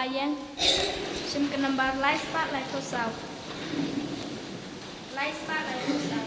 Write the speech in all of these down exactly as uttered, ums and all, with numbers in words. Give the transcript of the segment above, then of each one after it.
Ïeng, shim ka nambar lai spah lai phew saw. Lai spah lai phew saw.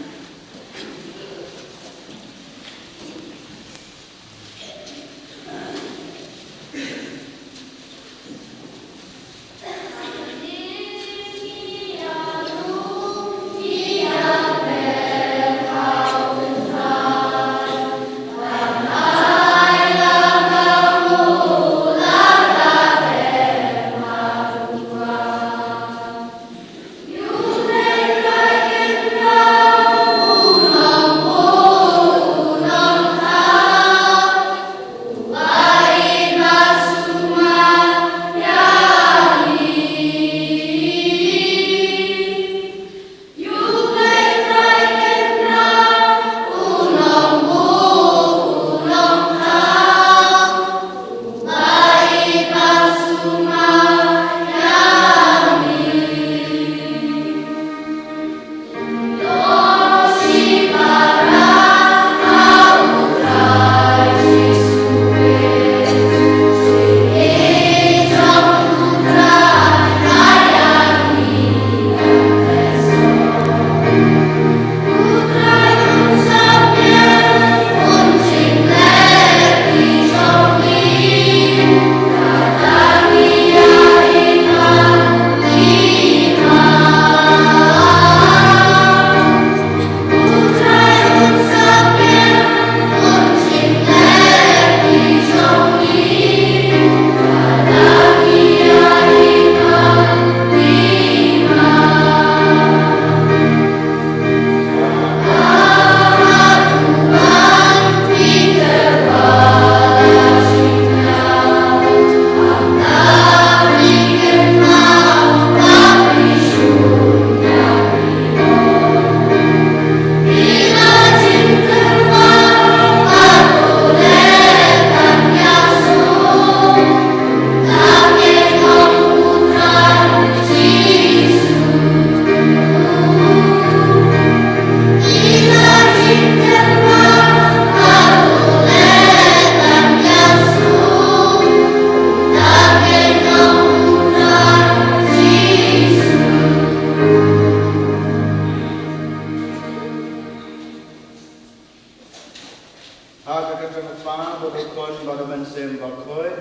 Ha ka kyrteng u Kpa bad u Khun bad u Mynsiem Bakhuid.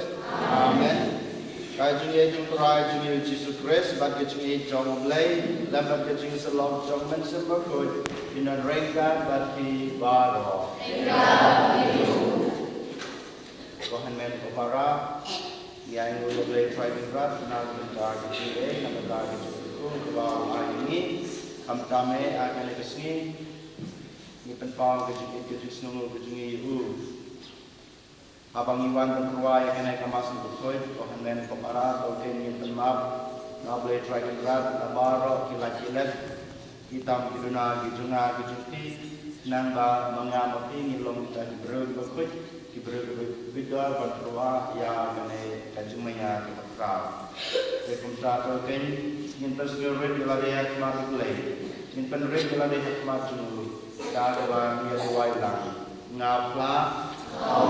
Amen. Ka jingïeit jong u Trai jong ngi u Jisu Khrist bad ka jingïeit jong u Blei lem bad ka jingïasyllok jong u Mynsiem Bakhuid kin don ryngkat bad phi baroh. Ko hynmen ko para, ngi ainguh ïa u Blei Trai Kynrad na ka bynta ka jingïeit, na ka bynta ka jingkyrkhu kaba u ai ïa ngi. Khamtam eh ha kane ka sngi ngi pynpaw ka jingïeit ka jingsngewnguh ka jong ngi ïa u. Haba ngi wan ban pyrwa ïa kane ka Mass Bakhuid, ko hynmen ko para, to ngin pynmap na u Blei Trai Kynrad na baroh ki lait ki let, ki tam ki duna, ki jong nga ki jong phi, khnang ba ma nga ma phi ngin long kita ki briew kiba khuid, ki briew kiba bit dor ban pyrwa ïa kane ka jingmaïa kaba khraw. Te kumta to ngin pynsngewrit ïa lade ha khmat u Blei, ngin pynrit ïa lade ha khmat jong u. Ka kaba ngi ïa duwai lang. Nga phla. U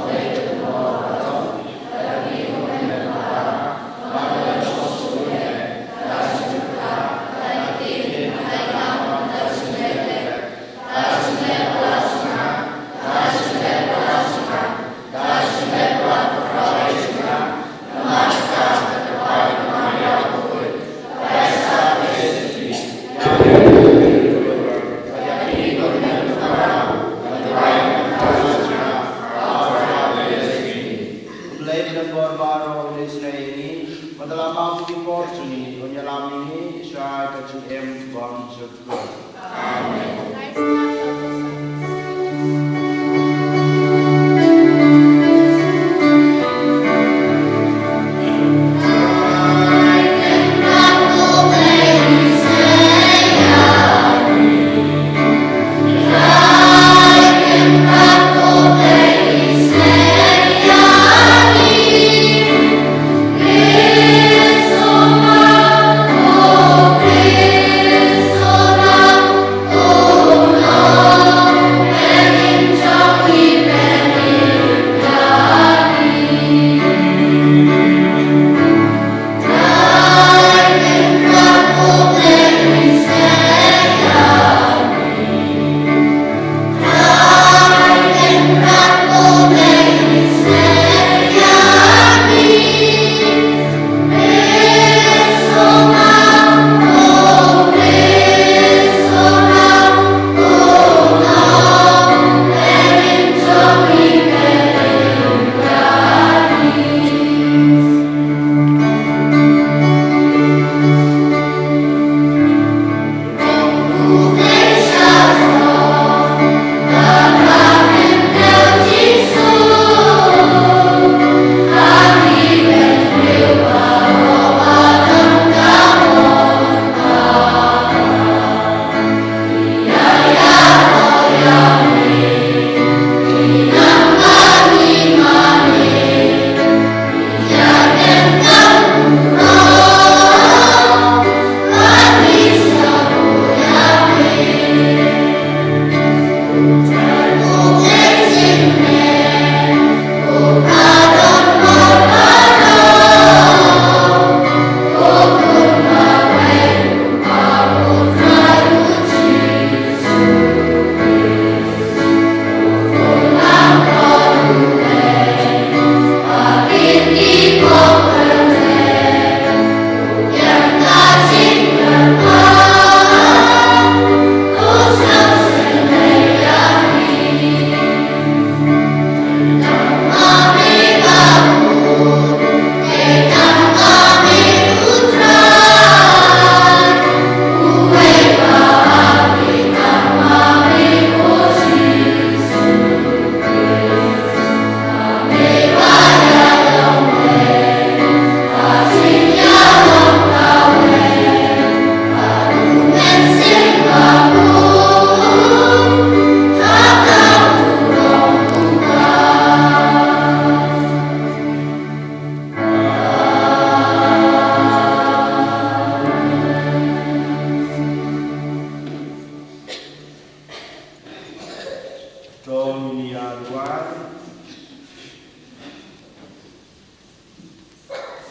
Blei u don bor baroh un isynei ïa ngi, bad la map ïa ki por jong ngi, un ïalam ïa ngi sha ka jingim bymjukut. Amen.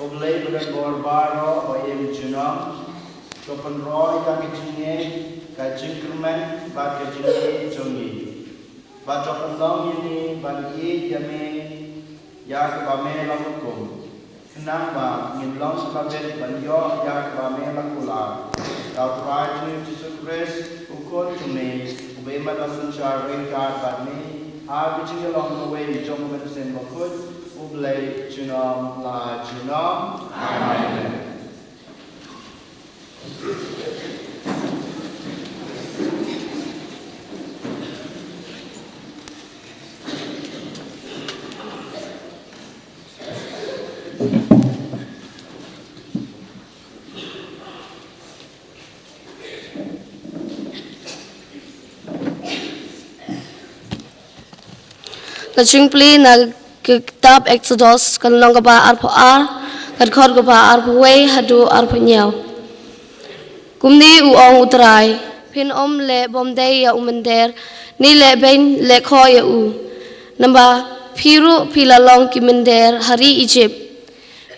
U Blei ba don bor baroh ba im junom, to pynroi ïa ka jingngeit, ka jingkyrmen bad ka jingngeit jong ngi. Bad to pynlong ïa ngi ban ïeit ïa me ïa kaba me la hukum, khnang ba ngin long sha ka bit ban ïoh ïa kaba me la kular. Da U Trai jong ngi Jisu Khrist, U Khun jong me, uba im bad synshar ryngkat bad me ha ka jingïalong kawei jong U Mynsiem Bakhuid, U Blei junom la junom. Amen. Ka jingplie na ka kitab Exodus, ka lynnong kaba arphew ar, ka dkhot kaba arphew wei haduh arphew hynñiew. Kumne u ong U Trai: Phin ym leh bymdei ïa u mynder, ne leh beiñ leh khoh ïa u. Naba phi ruh phi la long ki mynder ha ri Ijipt.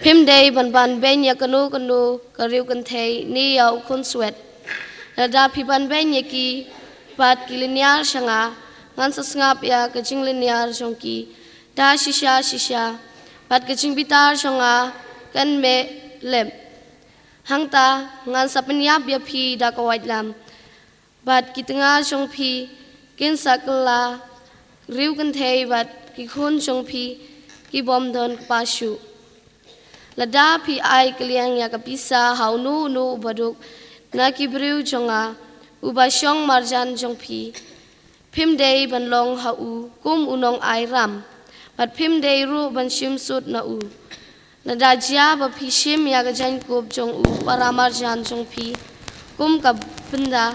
Phim dei ban ban beiñ ïa kano kano ka riewkynthei ne ïa u khunswet. Lada phi ban beiñ ïa ki bad ki lynñiar sha nga, ngan sa sngap ïa ka jinglynñiar jong ki da shisha shisha, bad ka jingbitar jong nga kan meh lep. Hangta ngan sa pynïap ïa phi da ka waitlam, bad ki tnga jong phi kin sa kylla riewkynthei, bad ki khun jong phi ki bym don kpa shuh. Lada phi ai kylliang ïa ka pisa ha uno uno uba duk na ki briew jong nga, uba shong marjan jong phi, phim dei ban long ha u kum u nongai ram, bad phim dei ruh ban shim sut na u. Lada jia ba phi shim ïa ka jaiñkup jong u para marjan jong phi kum ka bynda,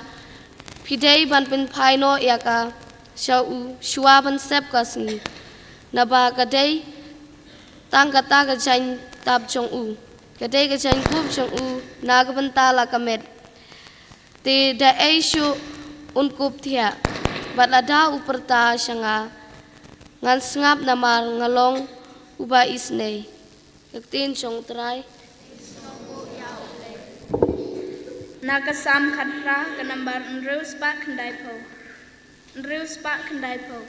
phi dei ban pynphai noh ïa ka sha u shuwa ban sep ka sngi. Naba ka dei tang kata ka jaiñtap jong u, ka dei ka jaiñkup jong u na ka bynta la ka met. Te da ei shuh un kup thiah, bad lada u pyrta sha nga, ngan sngap namar nga long uba isynei. Ka ktien jong U Trai. Na ka Salm khatphra, ka nambar hynriew spah khyndaiphew. Hynriew spah khyndaiphew.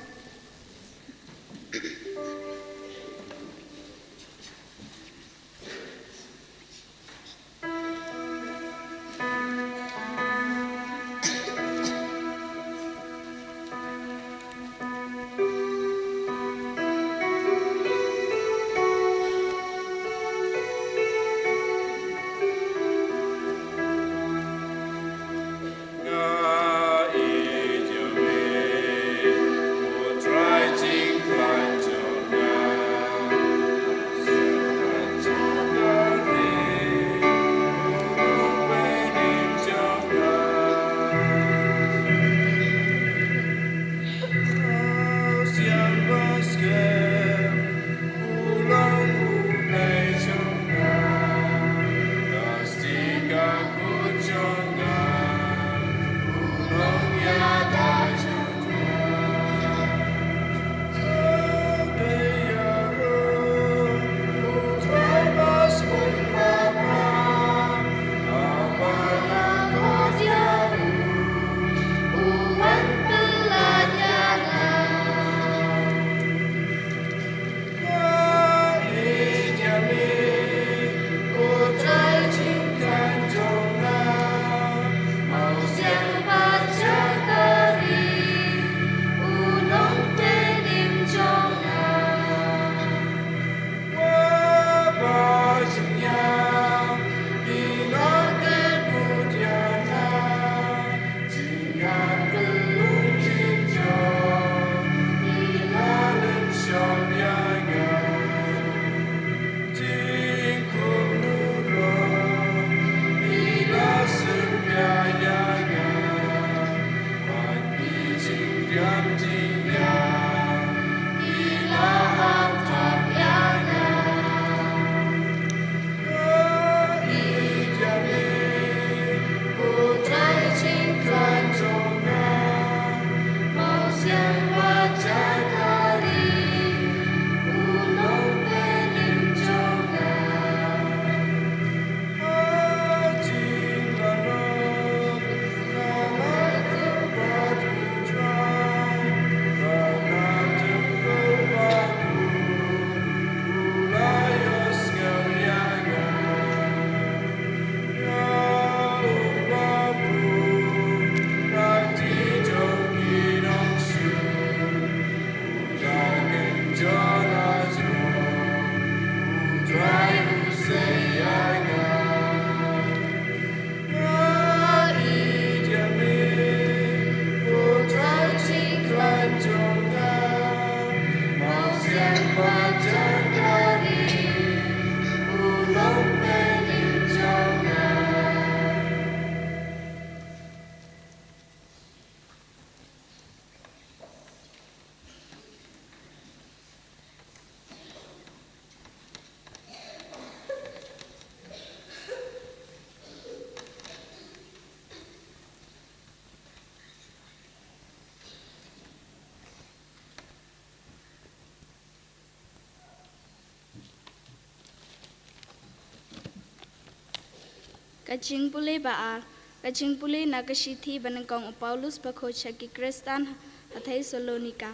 Ka jingpule ba ar, ka jingpule na ka shithi ba nyngkong u Paulus bakhuid sha ki Khristan ha Thessalonika.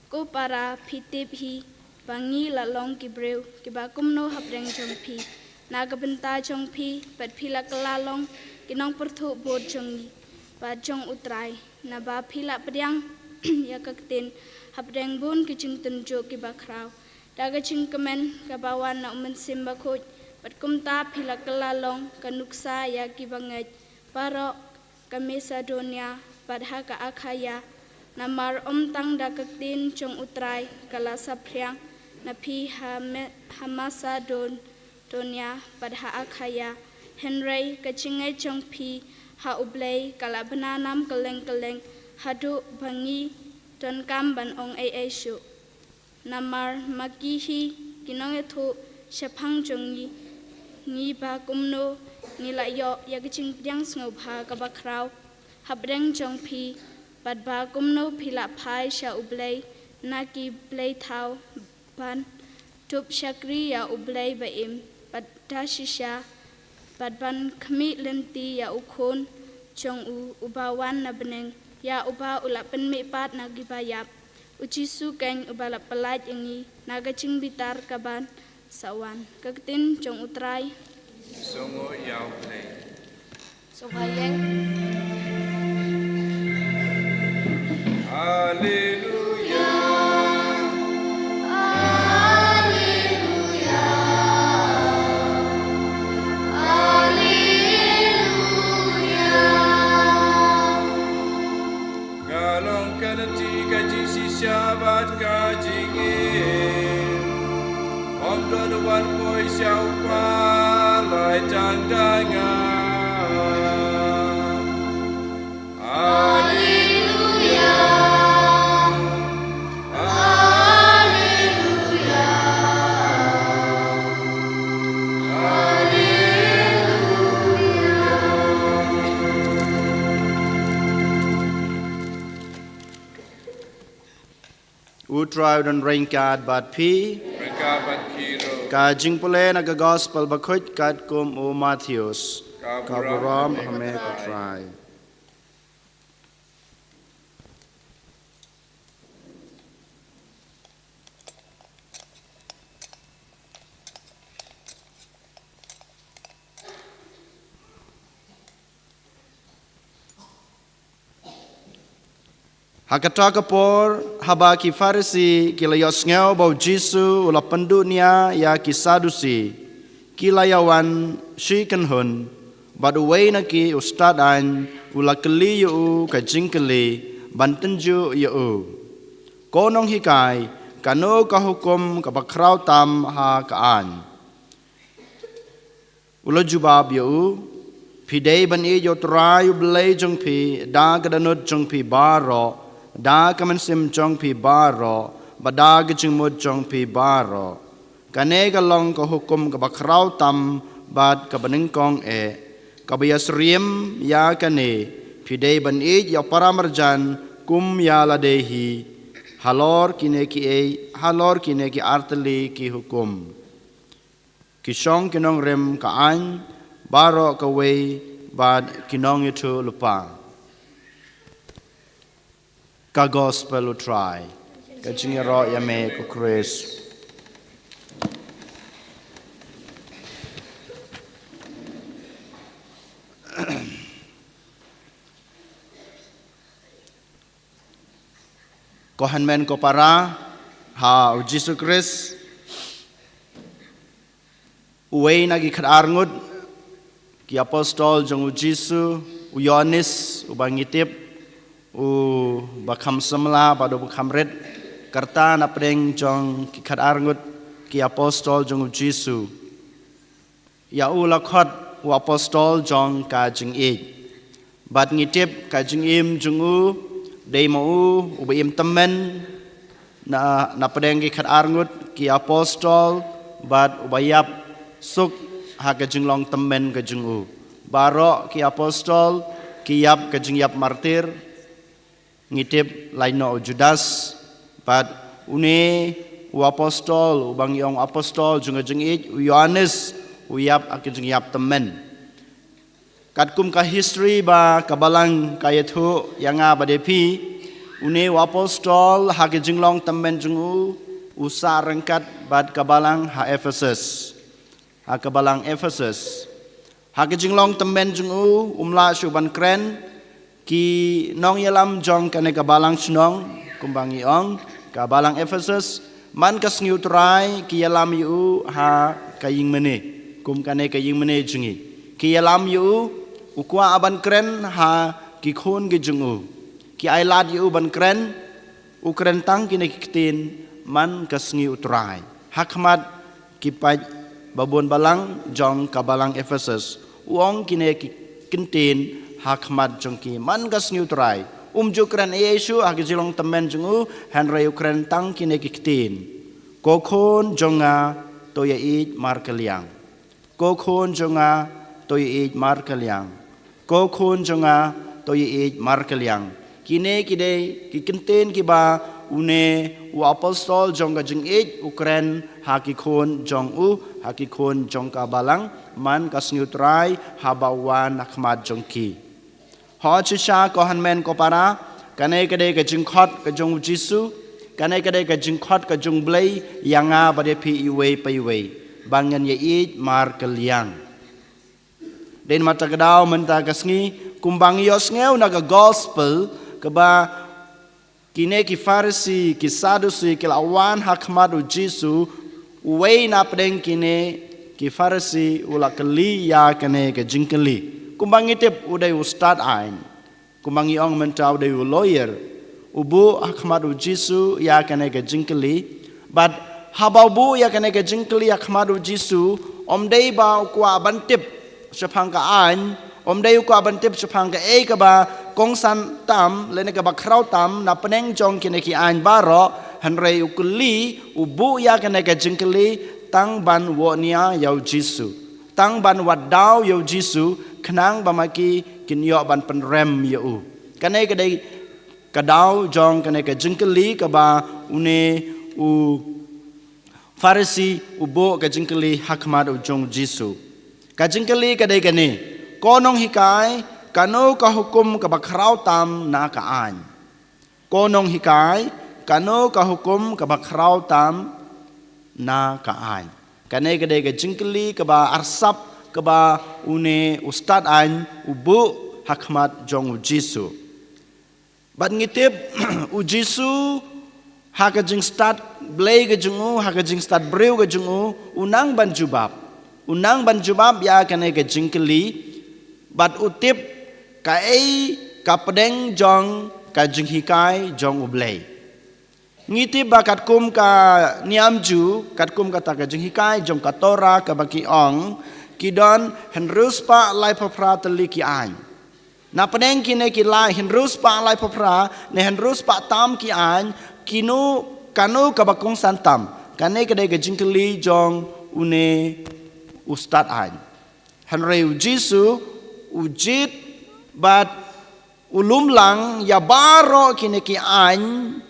Ko para, phi tip hi ba ngi la long ki briew kiba kumno hapdeng jong phi. Na ka bynta jong phi, bad phi la kylla long ki nongpyrthuh bud jong ngi bad jong U Trai, naba phi la pdiang ïa ka ktien hapdeng bun ki jingtynjuh kiba khraw da ka jingkmen kaba wan na U Mynsiem Bakhuid, bad kumta phi la kylla long ka nuksa ïa kiba ngeit baroh ka Masedonia bad ha ka Akhaia. Namar ym tang da ka ktien jong U Trai ka la saphriang na phi ha Me-, ha Masedonia bad ha Akhaia, hynrei ka jingngeit jong phi ha U Blei ka la bna nam kylleng kylleng, haduh ba ngi donkam ban ong ei ei shuh. Namar ma ki hi ki nongïathuh shaphang jong ngi, ngi ba kumno ngi la ïoh ïa ka jingpdiang sngewbha kaba khraw hapdeng jong phi, bad ba kumno phi la phai sha U Blei na ki blei thaw ban tup shakri ïa U Blei ba im, bad da shisha, bad ban khmih lynti ïa U Khun jong u uba wan na bneng, ïa uba u la pynmihpat na kiba ïap, U Jisu keiñ uba la pyllait ïa ngi na ka jingbitar kaban sa wan. Ka ktien jong U Trai. Sngewbha ïa U Blei. Sngewbha ïa. Haleluia. Haleluia. Haleluia. Nga long ka lynti ka jingshisha bad ka jingim. Ym don uban poi sha U Kpa, lai tang da nga. Haleluia. Haleluia. Haleluia. U Trai un ryngkat bad phi. Ryngkat bad phi ruh. Ka jingpule na ka Gospel Bakhuid katkum u Mathaios. Ka burom ha me ko Trai. Ha kata ka por, haba ki Pharisi ki la ïohsngew ba u Jisu u la pynduh nia ïa ki Sadusi, ki la ïawan shi kynhun, bad uwei na ki u stad aiñ u la kylli ïa u ka jingkylli ban tynjuh ïa u. Ko nonghikai, kano ka hukum kaba khraw tam ha ka aiñ? U la jubab ïa u, phi dei ban ïeit ïa U Trai U Blei jong phi da ka dohnud jong phi baroh, da ka mynsiem jong phi baroh, bad da ka jingmut jong phi baroh. Kane ka long ka hukum kaba khraw tam bad kaba nyngkong eh. Kaba ïasyriem ïa kane, phi dei ban ïeit ïa u para marjan kum ïa lade hi. Halor kine kiei, halor kine ki artylli ki hukum. Ki shong ki nongrim ka aiñ baroh kawei bad ki nongïathuhlypa. Ka Gospel U Trai. Ka jingïaroh ïa me ko Khrist. Ko hynmen ko para ha u Jisu Khrist. Uwei na ki khatar ngut ki apostol jong u Jisu, u Ïoannis, uba ngi tip uba kham samla bad uba kham rit, Karta na pdeng jong ki khatar ngut ki apostol jong u Jisu. Ïa u la khot u apostol jong ka jingïeit. Bad ngi tip ka jingim jong u, dei ma u, uba im tymmen, na, na pdeng ki khatar ngut ki apostol, bad uba ïap suk ha ka jinglong tymmen ka jong u. Baroh ki apostol, ki ïap ka jingïap martir, ngi tip lait noh u Judas, bad une u apostol, uba ngi ong apostol jong ka jingïeit, u Ïohannes, u ïap ha ka jingïap tymmen. Katkum ka history ba ka balang ka ïathuh ïa nga bad ïa phi, une u apostol ha ka jinglong tymmen jong u, u sah ryngkat bad ka balang ha Ephesus. Ha ka balang Ephesus. Ha ka jinglong tymmen jong u, um lah shuh ban kren, ki nongïalam jong kane ka balang shnong, kumba ngi ong, ka balang Ephesus, man ka sngi u Trai, ki ïalam ïa u ha ka ïingmane, kum kane ka ïingmane jong ngi. Ki ïalam ïa u, u kwah ban kren ha ki khun ki jong u. Ki ailad ïa u ban kren, u kren tang kine ki ktien, man ka sngi u Trai. Ha khmat ki paid babun balang jong ka balang Ephesus. U ong kine ki ktien ha khmat jong ki, man ka sngi u Trai. Um ju kren ei ei shuh ha ka jinglong tymmen jong u, hynrei u kren tang kine ki ktien. Ko khun jong nga, to ïaieit markylliang. Ko khun jong nga, to ïaieit markylliang. Ko khun jong nga, to ïaieit markylliang. Kine ki dei ki ktien kiba une u apostol jong ka jingïeit u kren ha ki khun jong u, ha ki khun jong ka balang, man ka sngi u Trai haba u wan ha khmat jong ki. Hooid shisha ko hynmen ko para, kane ka dei ka jingkhot ka jong u Jisu, kane ka dei ka jingkhot ka jong u Blei ïa nga bad ïa phi iwei pa iwei, ba ngin ïaieit markylliang. Dei namar kata ka daw mynta ka sngi, kumba ngi ïohsngew na ka gospel, kaba kine ki Pharisi, ki Sadusi, ki la wan ha khmat u Jisu, uwei na pdeng kine ki Pharisi, u la kylli ïa kane ka jingkylli. Kumba ngi tip u dei u stad aiñ. Kumba ngi ong mynta u dei u lawyer. U buh ha khmat u Jisu ïa kane ka jingkylli. Bad haba u buh ïa kane ka jingkylli ha khmat u Jisu, ym dei ba u kwah ban tip shaphang ka aiñ, ym dei u kwah ban tip shaphang kaei kaba kongsan tam, lane kaba khraw tam, na pdeng jong kine ki aiñ baroh, hynrei u kylli, u buh ïa kane ka jingkylli, tang ban wad nia ïa u Jisu. Tang ban wad daw ïa u Jisu, khnang ba ma ki kin ïoh ban pynrem ïa u. Kane ka dei ka daw jong kane ka jingkylli kaba une u Pharisi u buh ka jingkylli ha khmat u jong u Jisu. Ka jingkylli ka dei kane, ko nonghikai, kano ka hukum kaba khraw tam na ka aiñ. Ko nonghikai, kano ka hukum kaba khraw tam na ka aiñ. Kane ka dei ka jingkylli kaba arsap kaba une u stad aiñ u buh ha khmat jong u Jisu. Bad ngi tip u Jisu ha ka jingstad Blei ka jong u, ha ka jingstad briew ka jong u, u nang ban jubab. U nang ban jubab ïa kane ka jingkylli, bad u tip kaei ka pdeng jong ka jinghikai jong u Blei. Ngi tip ba katkum ka niam Jiw, katkum kata ka jinghikai jong ka Torah kaba ki ong, ki don hynriew spah laiphew phra tylli ki aiñ. Na pdeng kine ki lai hynriew spah laiphew phra, ne hynriew spah tam ki aiñ, kino, kano kaba kongsan tam. Kane ka dei ka jingkylli jong une u stad aiñ. Hynrei u Jisu, u jied bad u lum lang ïa baroh kine ki aiñ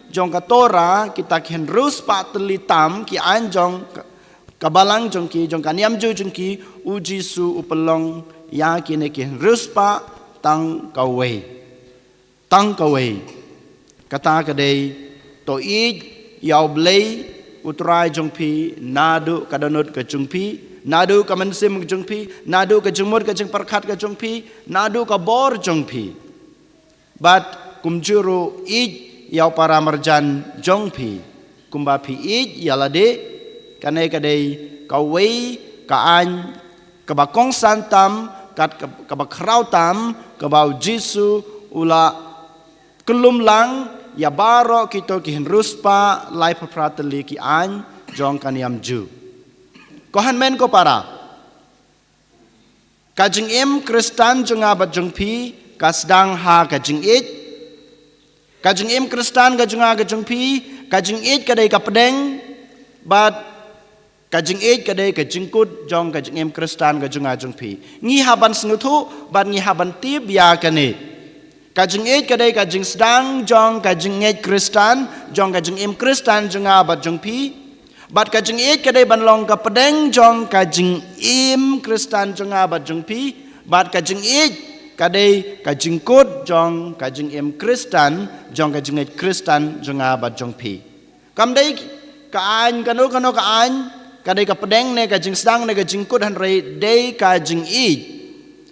jong ka Torah, kita ki hynriew spah tylli tam ki aiñ jong ka, ka balang jong ki, jong ka niam Jiw jong ki, u Jisu u pynlong ïa kine ki hynriew spah tang kawei. Tang kawei. Kata ka dei, to ïeit ïa u Blei u Trai jong phi, naduh ka dohnud ka jong phi, naduh ka mynsiem ka jong phi, naduh ka jingmut ka jingpyrkhat ka jong phi, naduh ka bor jong phi. Bad kumjuh ruh ïeit ïa u para marjan jong phi, kumba phi ïeit ïa lade. Kane ka dei kawei ka aiñ kaba kongsan tam, kat ka, kaba khraw tam, kaba u Jisu u la kyllum lang, ïa baroh kito ki hynriew spah laiphew phra tylli ki aiñ jong ka niam Jiw. Ko hynmen ko para, ka jingim Khristan jong nga bad jong phi ka sdang ha ka jingïeit. Ka jingim Khristan ka jong nga ka jong phi, ka jingïeit ka dei ka pdeng, bad ka jingïeit ka dei ka jingkut jong ka jingim Khristan ka jong nga jong phi. Ngi hap ban sngewthuh bad ngi hap ban tip ïa kane. Ka jingïeit ka dei ka jingsdang jong ka jingngeit Khristan, jong ka jingim Khristan jong nga bad jong phi. Bad ka jingïeit ka dei ban long ka pdeng jong ka jingim Khristan jong nga bad jong phi. Bad ka jingïeit ka dei ka jingkut jong ka jingim Khristan, jong ka jingngeit Khristan jong nga bad jong phi. Kam dei ka aiñ kano kano ka aiñ, ka dei ka pdeng ne ka jingsdang ne ka jingkut, hynrei dei ka jingïeit.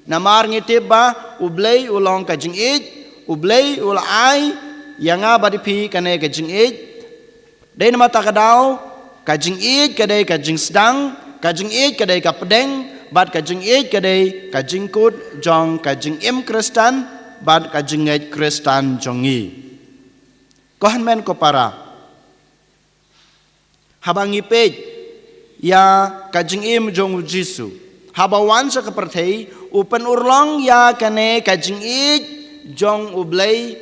Namar ngi tip ba U Blei u long ka jingïeit, U Blei u la ai ïa nga bad ïa phi kane ka jingïeit. Dei namar kata ka daw, ka jingïeit ka dei ka jingsdang, ka jingïeit ka dei ka pdeng, bad ka jingïeit ka dei ka jingkut jong ka jingim Khristan bad ka jingngeit Khristan jong ngi. Ko hynmen ko para, haba ngi peit ïa ka jingim jong U Jisu, haba wan sha ka pyrthei, u pynurlong ïa kane ka jingïeit jong U Blei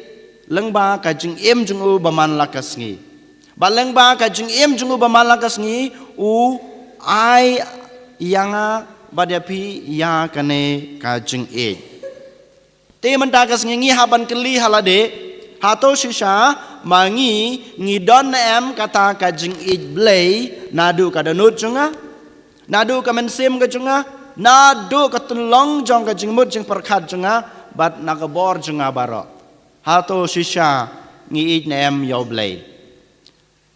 lyngba ka jingim jong u ba man la ka sngi. Bad lyngba ka jingim jong u ba man la ka sngi, u ai ïa nga bad ïa phi ïa kane ka jingïeit. Te mynta ka sngi ngi hap ban kylli ha lade, hato shisha ma ngi ngi don ne em kata ka jingïeit Blei naduh ka dohnud jong nga, naduh ka mynsiem ka jong nga, naduh ka tynlong jong ka jingmut jingpyrkhat jong nga, bad na ka bor jong nga baroh? Hato shisha ngi ïeit ne em ïa U Blei?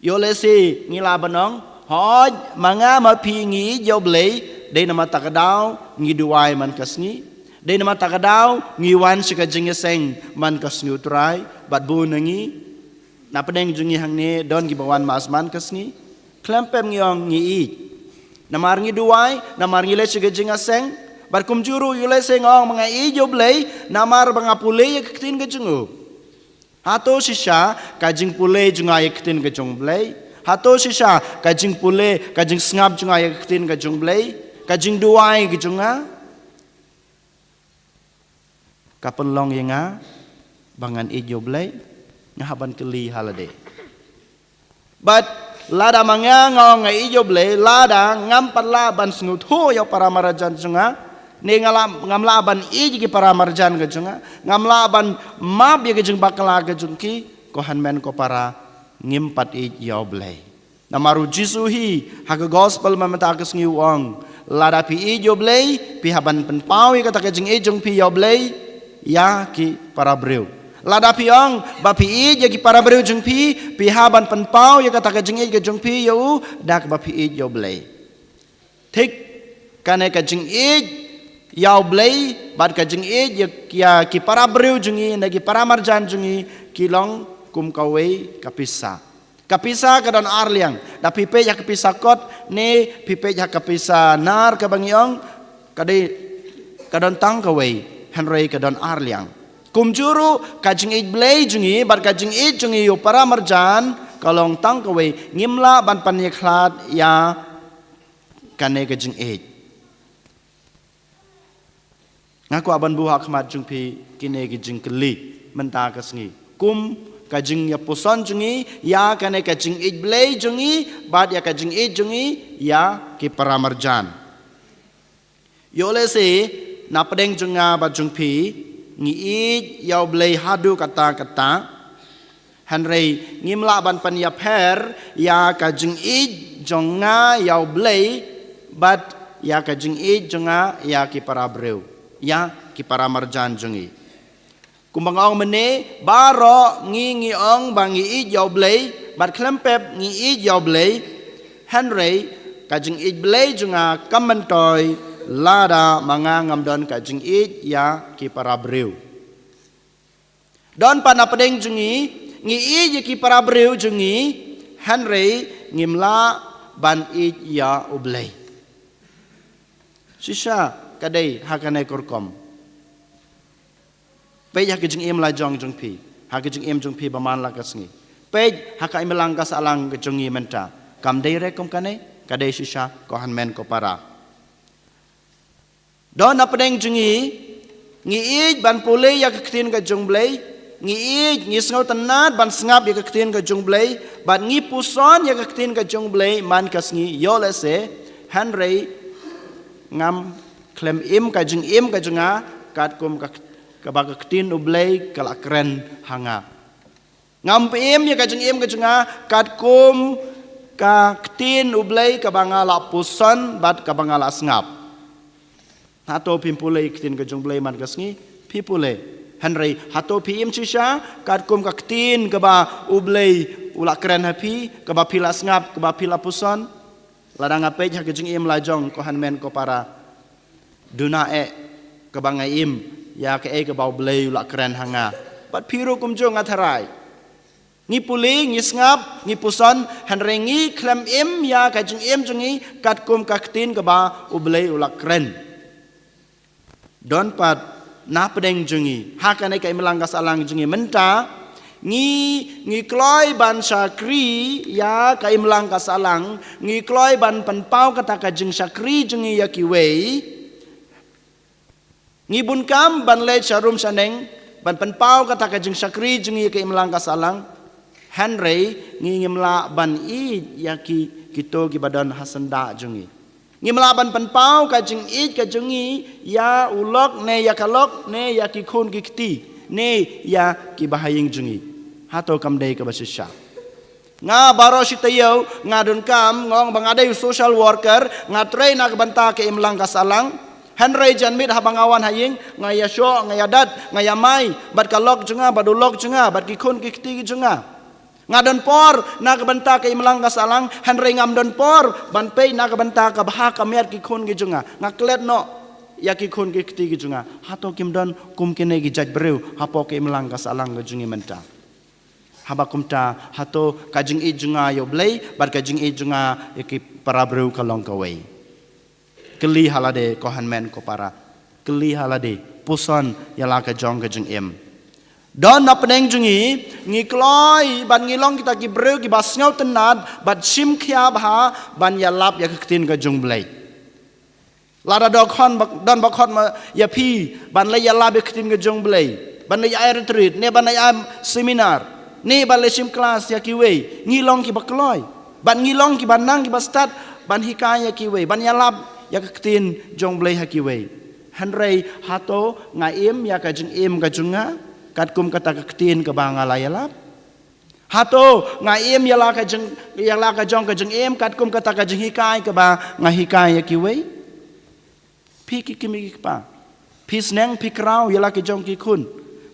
Ïoh lehse ngi lah ban ong, hooid, ma nga ma phi ngi ïeit ïa U Blei, dei namar kata ka daw ngi duwai man ka sngi. Dei namar kata ka daw ngi wan sha ka jingïaseng man ka sngi U Trai, bad bun na ngi, na pdeng jong ngi hangne don kiba wan mass man ka sngi. Khlem pep ngi ong ngi ïeit. Namar ngi duwai, namar ngi leit sha ka jingïaseng, bad kumjuh ruh ïoh lehse nga ong ma nga ïeit ïa U Blei namar ba nga pule ïa ka ktien ka jong u. Hato shisha ka jingpule jong nga ïa ka ktien ka jong U Blei? Hato shisha ka jingpule, ka jingsngap jong nga ïa ka ktien ka jong U Blei, ka jingduwai ka jong nga, ka pynlong ïa nga ba ngan ïeit ïa U Blei? Nga hap ban kylli ha lade. Bad lada ma nga nga ong nga ïeit ïa U Blei, lada ngam pat lah ban sngewthuh ïa u para marjan jong nga, ne nga lah, ngam lah ban ïeit ïa ki para marjan ka jong nga, ngam lah ban map ïa ka jingbakla ka jong ki, ko hynmen ko para, ngim pat ïeit ïa U Blei. Namar U Jisu hi ha ka gospel mynta ka sngi u ong, lada phi ïeit ïa U Blei, phi hap ban pynpaw ïa kata ka jingïeit jong phi ïa U Blei ïa ki para briew. Lada phi ong ba phi ïeit ïa ki para briew jong phi, phi hap ban pynpaw ïa kata ka jingïeit ka jong phi ïa u da kaba phi ïeit ïa U Blei. Thik, kane ka jingïeit ïa U Blei bad ka jingïeit ïa, ïa ki para briew jong ngi ne ki para marjan jong ngi ki long kum kawei ka pisa. Ka pisa ka don ar liang. Da phi peit ha ka pisa kot ne phi peit ha ka pisa nar kaba ngi ong, ka dei, ka don tang kawei, hynrei ka don ar liang. Kumjuh ruh ka jingïeit Blei jong ngi bad ka jingïeit jong ngi ïa u para marjan ka long tang kawei. Ngim lah ban pynïakhlad ïa kane ka jingïeit. Nga kwah ban buh ha khmat jong phi kine ki jingkylli mynta ka sngi kum ka jingïapuson jong ngi ïa kane ka jingïeit Blei jong ngi bad ïa ka jingïeit jong ngi ïa ki para marjan. Ïoh lehse na pdeng jong nga bad jong phi ngi ïeit ïa U Blei haduh katta katta. Hynrei ngim lah ban pynïapher ïa ka jingïeit jong nga ïa U Blei bad ïa ka jingïeit jong nga ïa ki para briew, ïa ki para marjan jong ngi. Kumba nga ong mynne, baroh ngi ngi ong ba ngi ïeit ïa U Blei bad khlem pep ngi ïeit ïa U Blei. Hynrei ka jingïeit Blei jong nga kam myntoi lada ma nga ngam don ka jingïeit ïa ki para briew. Don pat na pdeng jong ngi ngi ïeit ïa ki para briew jong ngi, hynrei ngim lah ban ïeit ïa U Blei. Shisha ka dei ha kane ka rukom. Peit ha ka jingim la jong jong phi. Ha ka jingim jong phi ba man la ka sngi. Peit ha ka imlang ka sahlang ka jong ngi mynta. Kam dei re kum kane, ka dei shisha ko hynmen ko para. Don na pdeng jong ngi, ngi ïeit ban pule ïa ka ktien ka jong U Blei, ngi ïeit, ngi sngewtynnad ban sngap ïa ka ktien ka jong U Blei, bad ngi puson ïa ka ktien ka jong U Blei man ka sngi, ïoh lehse, hynrei ngam khlem im ka jingim ka jong nga, katkum ka, kaba ka ktien U Blei ka la kren ha nga. Ngam pym im ïa ka jingim ka jong nga, katkum ka ktien U Blei kaba nga la puson, bad kaba nga la sngap. Hato phim pule ïa ka ktien ka jong U Blei man ka sngi, phi pule. Hynrei, hato phi im shisha, katkum ka ktien kaba U Blei u la kren ha phi, kaba phi la sngap, kaba phi la puson. Lada nga peit ha ka jingim la jong ko hynmen ko para. Duna eh kaba nga im, ïa kaei kaba U Blei u la kren ha nga. Bad phi ruh kumjuh nga tharai. Ngi pule, ngi sngap, ngi puson, hynrei ngi khlem im ïa ka jingim jong ngi, katkum ka ktien kaba U Blei u la kren. Don pat na pdeng jong ngi, ha kane ka imlang ka sahlang jong ngi mynta, ngi, ngi kloi ban shakri ïa ka imlang ka sahlang, ngi kloi ban pynpaw kata ka jingshakri jong ngi ïa kiwei. Ngi bun kam ban leit sha rum sha neng, ban pynpaw kata ka jingshakri jong ngi ïa ka imlang ka sahlang. Hynrei ngi ngim lah ban ïeit ïa ki, kito kiba don ha syndah jong ngi. Ngim lah ban pynpaw ka jingïeit ka jong ngi ïa u lok ne ïa ka lok ne ïa ki khun ki kti ne ïa kiba ha ïing jong ngi. Hato kam dei kaba shisha? Nga baroh shi taïew, nga donkam, nga ong ba nga dei u social worker, nga trei na ka bynta ka imlang ka sahlang. Hynrei janmiet haba nga wan ha ïing, nga ïashoh, nga ïadat, nga ïamai bad ka lok jong nga, bad u lok jong nga, bad ki khun ki kti ki jong nga. Nga don por na ka bynta ka imlang ka sahlang, hynrei ngam don por ban peit na ka bynta ka bha ka miat ki khun ki jong nga. Nga klet noh ïa ki khun ki kti ki jong nga. Hato kim don kum kine ki jait briew hapoh ka imlang ka sahlang ka jong ngi mynta? Haba kumta, hato ka jingïeit jong nga ïa U Blei bad ka jingïeit jong nga ïa ki para briew ka long kawei? Kylli ha lade ko hynmen ko para. Kylli ha lade, puson ïa la ka jong ka jingim. Don na pdeng jong ngi, ngi kloi bad ngi long kita ki briew kiba sngewtynnad bad shim khia bha ban ïalap ïa ka ktien ka jong U Blei. Lada don khon ba, don ba khot ma ïa phi ban leit ïalap ïa ka ktien ka jong U Blei, ban leit ai retreat ne ban leit ai seminar ne ban leit shim klas ïa kiwei, ngi long kiba kloi. Bad ngi long kiba nang kiba stad ban hikai ïa kiwei, ban ïalap ïa ka ktien jong U Blei ha kiwei. Hynrei hato nga im ïa ka jingim ka jong nga katkum kata ka ktien kaba nga la ïalap? Hato nga im ïa la ka jing, ïa la ka jong ka jingim katkum kata ka jinghikai kaba nga hikai ïa kiwei? Phi ki kmie ki kpa, phi sneng phi kraw ïa la ki jong ki khun.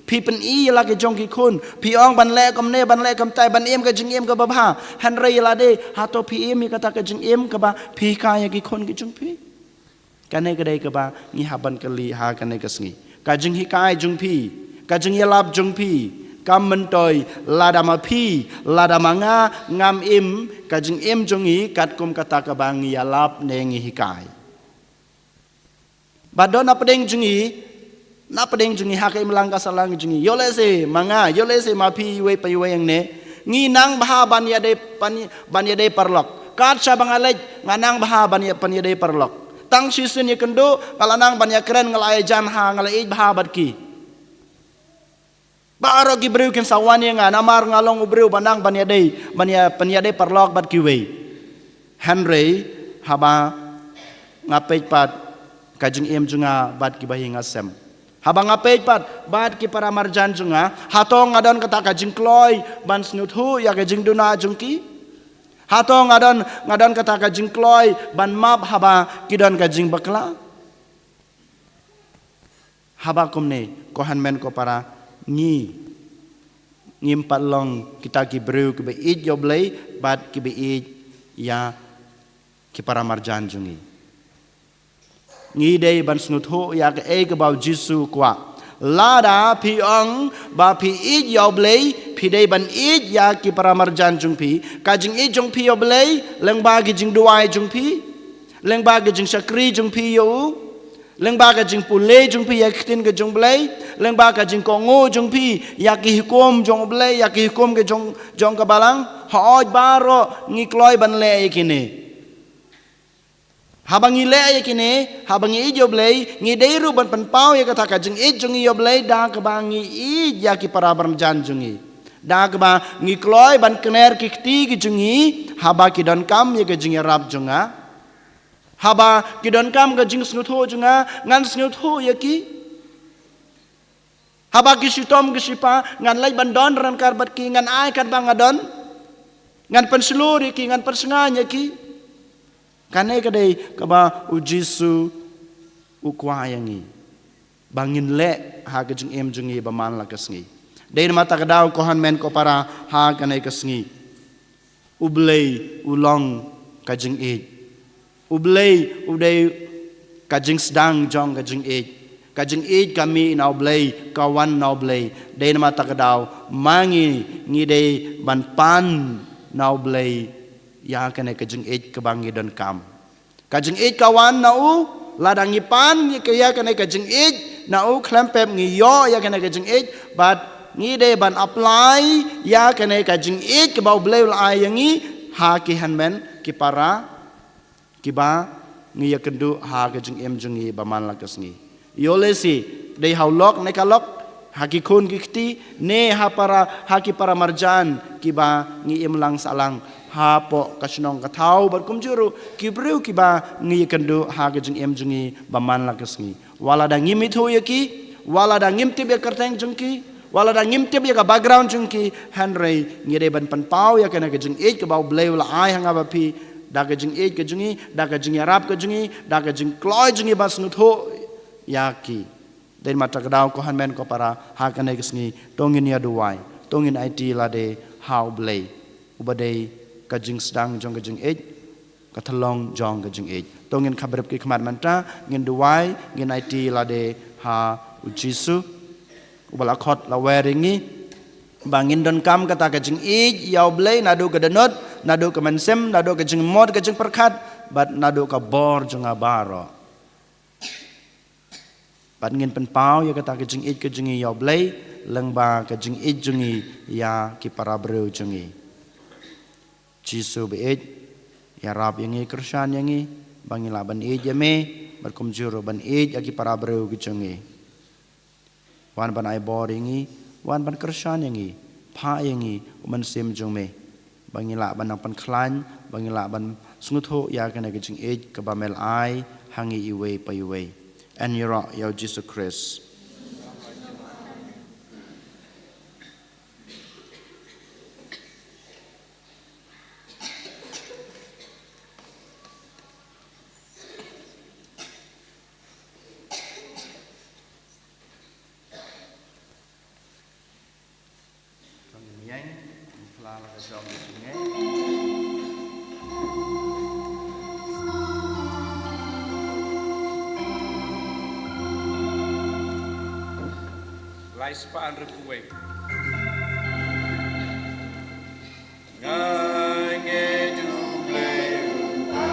Phi pyni ïa la ki jong ki khun. Phi ong ban leh kumne, ban leh kumtai, ban im ka jingim kaba bha. Hynrei ïa lade, hato phi im ïa kata ka jingim kaba phi hikai ïa ki khun ki jong phi? Kane ka dei kaba ngi hap ban kylli ha kane ka sngi. Ka jinghikai jong phi, ka jingïalap jong phi, kam myntoi lada ma phi, lada ma nga ngam im ka jingim jong ngi katkum kata kaba ngi ïalap ne ngi hikai. Bad don na pdeng jong ngi, na pdeng jong ngi ha ka imlang ka sahlang jong ngi. Ïoh lehse ma nga, ïoh lehse ma phi iwei pa iwei hangne, ngi nang bha ban ïadei, ban, ban ïadei paralok. Kat shaba nga leit nga nang bha ban ïa, ban ïadei paralok. Tang shisien ïakynduh nga la nang ban ïakren, nga la ai jan ha, nga la ïeit bha bad ki. Baroh ki briew kin sa wan ïa nga namar nga long u briew ba nang ban ïadei, ban ïa, ban ïadei paralok bad kiwei. Hynrei haba nga peit pat ka jingim jong nga bad ki bahaïing hasem, haba nga peit pat bad ki para marjan jong nga, hato nga don kata ka jingkloi ban sngewthuh ïa ka jingduna jong ki? Hato nga don, nga don kata ka jingkloi ban map haba ki don ka jingbakla? Haba kumne, ko hynmen ko para, ngi, ngim pat long kita ki briew kiba ïeit ïa U Blei bad kiba ïeit ïa ki para marjan jong ngi. Ngi dei ban sngewthuh ïa kaei kaba U Jisu u kwah. Lada phi ong ba phi ïeit ïa U Blei, phi dei ban ïeit ïa ki para marjan jong phi. Ka jingïeit jong phi ïa U Blei lyngba ki jingduwai jong phi, lyngba ki jingshakri jong phi ïa u, Lyngba ka jingpule jong phi ïa ka ktien ka jong U Blei, lyngba ka jingkohnguh jong phi ïa ki hukum jong U Blei, ïa ki hukum ka jong, jong ka balang, hooid baroh ngi kloi ban leh ïa kine. Haba ngi leh ïa kine, haba ngi ïeit ïa U Blei, ngi dei ruh ban pynpaw ïa kata ka jingïeit jong ngi ïa U Blei da kaba ngi ïeit ïa ki para marjan jong ngi. Da kaba ngi kloi ban kner ki kti ki jong ngi, haba ki donkam ïa ka jingïarap jong nga. Haba ki donkam ka jingsngewthuh jong nga, ngan sngewthuh ïa ki. Haba ki shitom ki shiphah, ngan leit ban don ryngkat bad ki, ngan ai katba nga don. Ngan pynshlur ïa ki, ngan pynsngew ïa ki. Kane ka dei kaba U Jisu u kwah ïa ngi. Ba ngin leh ha ka jingim jong ngi ba man la ka sngi. Dei namar kata ka daw ko hynmen ko para ha kane ka sngi. U Blei u long ka jingïeit. U Blei u dei ka jingsdang jong ka jingïeit. Ka jingïeit ka mih na U Blei, ka wan na U Blei. Dei namar kata ka daw ma ngi ngi dei ban pan na U Blei ïa kane ka jingïeit kaba ngi donkam. Ka jingïeit ka wan na u, lada ngi pan ïa ka, ïa kane ka jingïeit na u, khlem pep ngi ïoh ïa kane ka jingïeit, bad ngi dei ban apply ïa kane ka jingïeit kaba U Blei u la ai ïa ngi ha ki hynmen ki para kiba ngi ïakynduh ha ka jingim jong ngi ba man la ka sngi. Ïoh lehse dei ha u lok ne ka lok, ha ki khun ki kti, ne ha para, ha ki para marjan kiba ngi im lang sah lang hapoh ka shnong ka thaw bad kumjuh ruh ki briew kiba ngi ïakynduh ha ka jingim jong ngi ba man la ka sngi. Wat lada ngim ithuh ïa ki, wat lada ngim tip ïa ka kyrteng jong ki, wat lada ngim tip ïa ka background jong ki, hynrei ngi dei ban pynpaw ïa kane ka jingïeit kaba U Blei u la ai ha nga bad phi, da ka jingïeit ka jong ngi, da ka jingïarap ka jong ngi, da ka jingkloi jong ngi ba sngewthuh ïa ki. Dei namar kata ka daw ko hynmen ko para ha kane ka sngi, to ngin ïa duwai, to ngin aiti lade ha U Blei uba dei ka jingsdang jong ka jingïeit, ka thlong jong ka jingïeit. To ngin khapbrip ki khmat mynta, ngin duwai, ngin aiti lade ha U Jisu uba la khot la wer ïa ngi, ba ngin donkam kata ka jingïeit ïa U Blei naduh ka dohnud, naduh ka mynsiem, naduh ka jingmut ka jingpyrkhat, bad naduh ka bor jong nga baroh. Bad ngin pynpaw ïa kata ka jingïeit ka jong ngi ïa U Blei lyngba ka jingïeit jong ngi ïa ki para briew jong ngi. Jisu ba ïeit, ïarap ïa ngi, kyrshan ïa ngi ba ngin lah ban ïeit ïa me bad kumjuh ruh ban ïeit ïa ki para briew ki jong ngi. Wan ban ai bor ïa ngi, wan ban kyrshan ïa ngi, phah ïa ngi u mynsiem jong me, ba ngin lah ban nang pynkhlaiñ, ba ngin lah ban sngewthuh ïa kane ka jingïeit kaba me la ai ha ngi iwei pa iwei. Yn ïaroh ïa U Jisu Khrist. Tang ïeng, ngin phla la ka jong ka jingngeit. Lai spah hynriew phew wei. Nga ngeit U Blei U Kpa.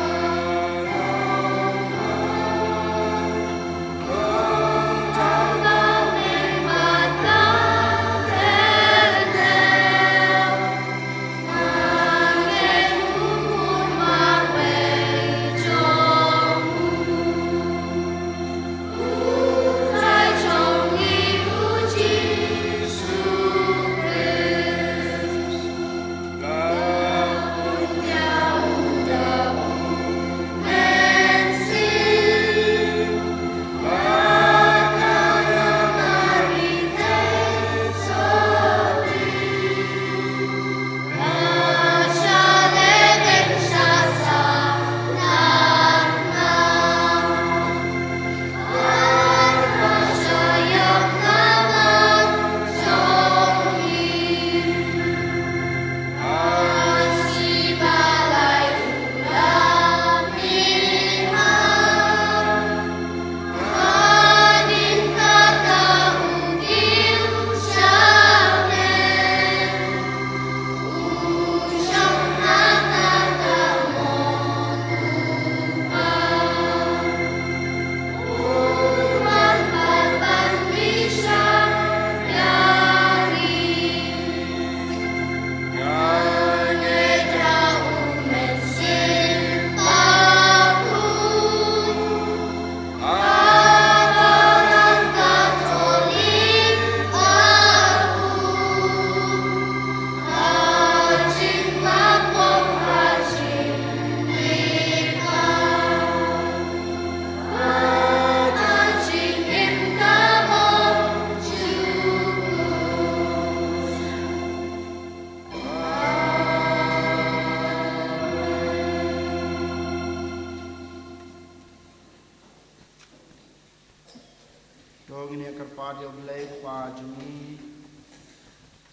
To ngin ïa kyrpad ïa U Blei Kpa jong ngi,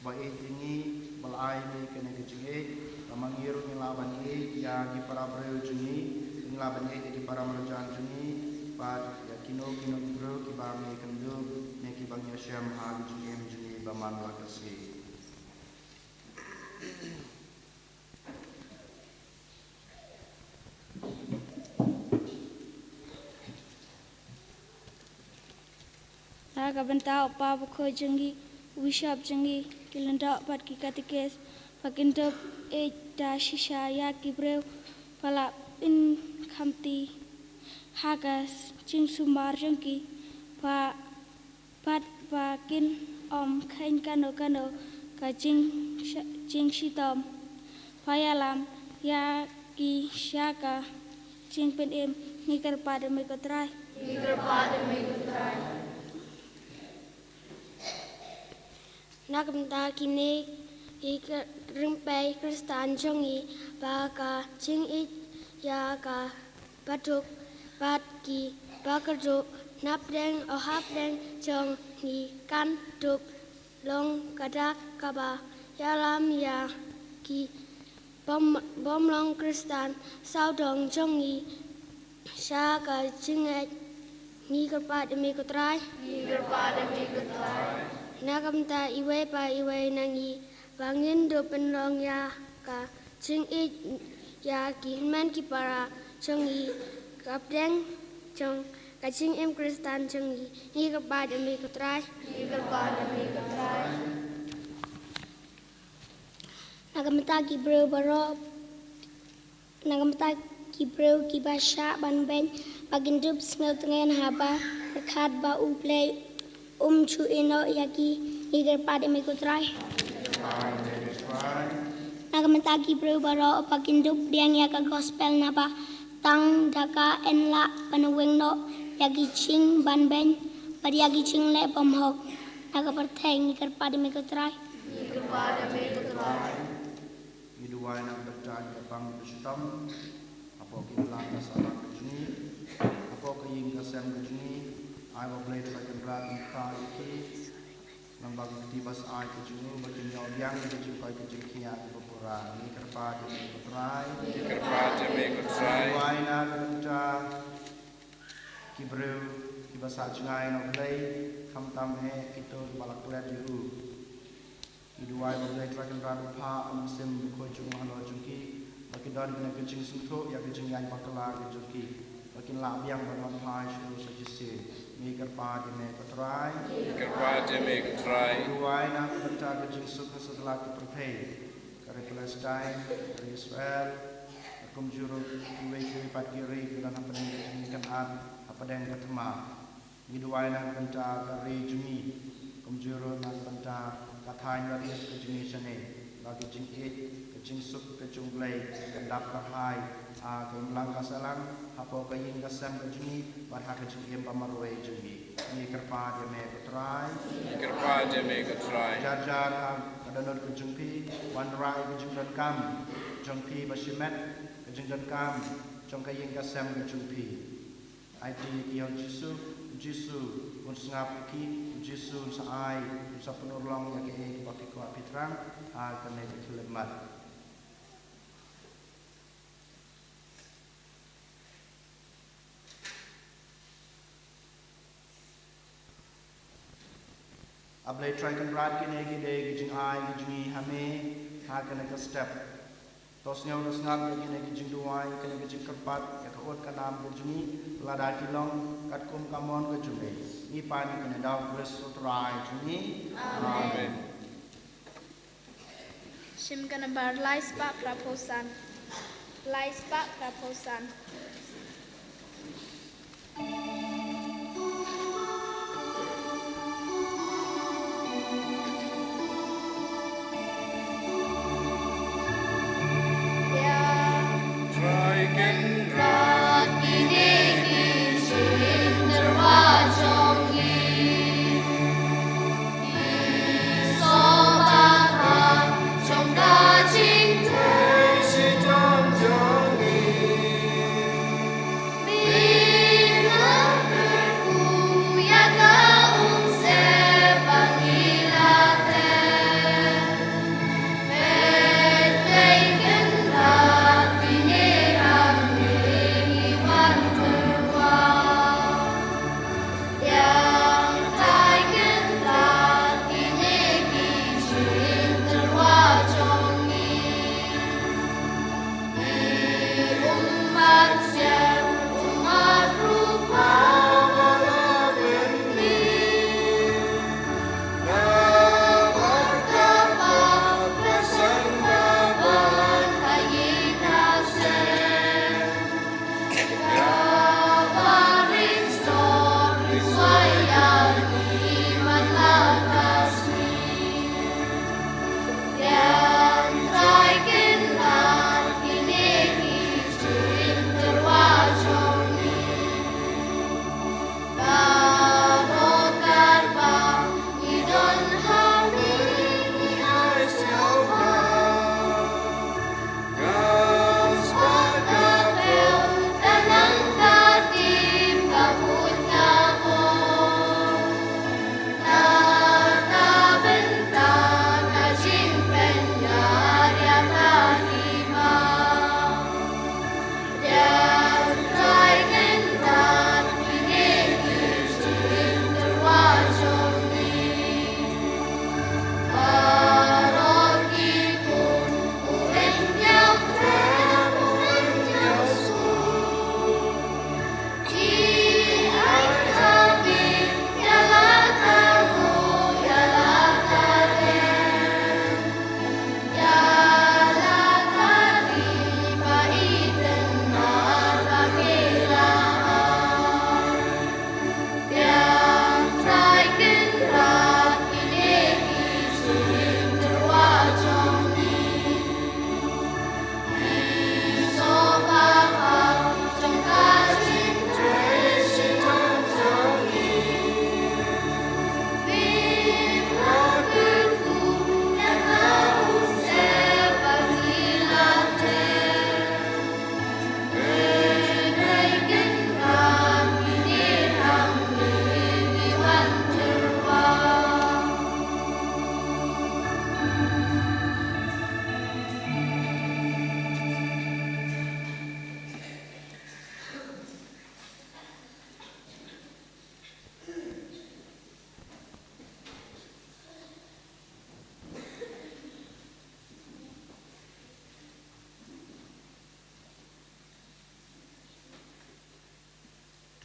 ba ïeit ïa ngi, ba la ai ïa ngi kane ka jingïeit, ba ma ngi ruh ngin lah ban ïeit ïa ki para briew jong ngi, ngin lah ban ïeit ïa ki para marjan jong ngi, bad ïa kino kino ki briew kiba ngi kynduh ne kiba ngi ïashem ha ka jingim jong ngi ba man la ka sngi. Na ka bynta u kpa bakhuid jong ngi, u bishop jong ngi, ki lyngdoh bad ki katikis, ba kin dup ïeit da shisha ïa ki briew ba la pynkhamti ha ka jingsumar jong ki, ba bad ba kin ym kheiñ kano kano ka jing, jingshitom. Ba ïalam ïa ki sha ka jingpynim. Ngi kyrpad ïa me ko Trai. Ngi kyrpad ïa me ko Trai. Na ka bynta kine ki rympei Khristan jong ngi, ba ka jingïeit ïa ka baduk bad ki bakyrduh napdeng, oh, hapdeng jong ngi kan dup long ka dak kaba ïalam ïa ki bym, bym long Khristan sawdong jong ngi sha ka jingngeit. Ngi kyrpad ïa me ko Trai. Ngi kyrpad ïa me ko Trai. Na ka bynta iwei pa iwei na ngi, ba ngin dup pynlong ïa ka jingïeit ïa ki hynmen ki para jong ngi, hapdeng jong ka jingim Khristan jong ngi. Ngi kyrpad ïa me ko Trai. Ngi kyrpad ïa me ko Trai. Na ka bynta ki briew baroh, na ka bynta ki briew kiba shah ban beiñ, ba kin dup sngewtngen haba pyrkhat ba U Blei um ju ïehnoh ïa ki. Ngi kyrpad ïa me ko Trai. Na ka bynta ki briew baroh, ba kin dup pdiang ïa ka gospel naba tang da ka yn lah ban weng noh ïa ki jingbanbeiñ bad ïa ki jingleh bymhok na ka pyrthei. Ngi kyrpad ïa me ko Trai. Ngi kyrpad ïa me ko Trai. Ngi duwai na ka bynta ki bapang ki bashitom hapoh ka imlang ka sahlang ka jong ngi, hapoh ka ïing ka sem ka jong ngi. Ai ba U Blei Trai Kynrad un kta ïa ki, lyngba ka kti ba sah ka jong u, ba kin ïoh biang ïa ka jingkoit ka jingkhiah kaba pura. Ngi kyrpad ïa me ko Trai. Ngi kyrpad ïa me ko Trai. Duwai na ka bynta ki briew kiba sah jngai na U Blei, khamtam eh kito kiba la klet ïa u. Ngi duwai ba U Blei Trai Kynrad un phah u Mynsiem Bakhuid jong u halor jong ki, ba kin don kane ka jingsngewthuh ïa ka jingïaid bakla ka jong ki, ba kin lah biang ban wan phai sha u sa shisien. Ngi kyrpad ïa me ko Trai. Ngi kyrpad ïa me ko Trai. Ngi duwai na ka bynta ka jingsuk ha satlak ka pyrthei, ka ri Palestine, ka ri Israel, kumjuh ruh kiwei kiwei pat ki ri kiba don hapdeng ka jingïakynad hapdeng ka thma. Ngi duwai na ka bynta ka ri jong ngi, kumjuh ruh na ka bynta ka thaiñ North East ka jong ngi shane, ba ka jingïeit, ka jingsuk ka jong U Blei kan dap kyrhai ha ka imlang ka sahlang, hapoh ka ïing ka sem ka jong ngi bad ha ka jingim ba marwei jong ngi. Ngi kyrpad ïa me ko Trai. Ngi kyrpad ïa me ko Trai. Jar jar ha ka dohnud ka jong phi, wanrah ïa ka jingdonkam jong phi ba shimet, ka jingdonkam jong ka ïing ka sem ka jong phi. Aiti ïa ki ha U Jisu, U Jisu un sngap ïa ki, U Jisu un sa ai, un sa pynurlong ïa kiei kiba phi kwah phi thrang ha kane ka khyllipmat. A Blei Trai Kynrad, kine ki dei ki jingai ki jong ngi ha me ha kane ka step. To sngew, to sngap ïa kine ki jingduwai, kine ki jingkyrpad ïa ka ud ka nam ka jong ngi, lada ki long katkum ka mon ka jong me. Ngi pan ïa kine da U Khrist U Trai jong ngi. Amen. Amen. Shim ka nambar lai spah phra phew san. Lai spah phra phew san.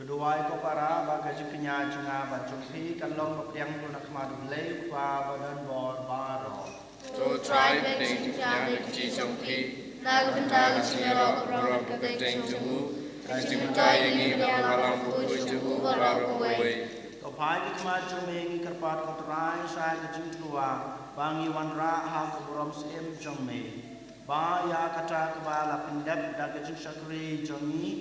Duwai ko para ba ka jingkñia jong nga bad jong phi kan long ba pdiang na khmat U Blei U Kpa ba don bor baroh. To Trai, pdiang jingkñia na ka jingkti jong phi, na ka bynta ka jingïaroh burom ka kyrteng jong u, ka jingmyntoi ïa ngi na ka balang bakhuid jong u baroh kawei. To phai ki khmat jong me, ngi kyrpad ko Trai sha ka jingtyrwa ba ngi wanrah ha ka burom syiem jong me. Ba ïa kata kaba la pyndep da ka jingshakri jong ngi,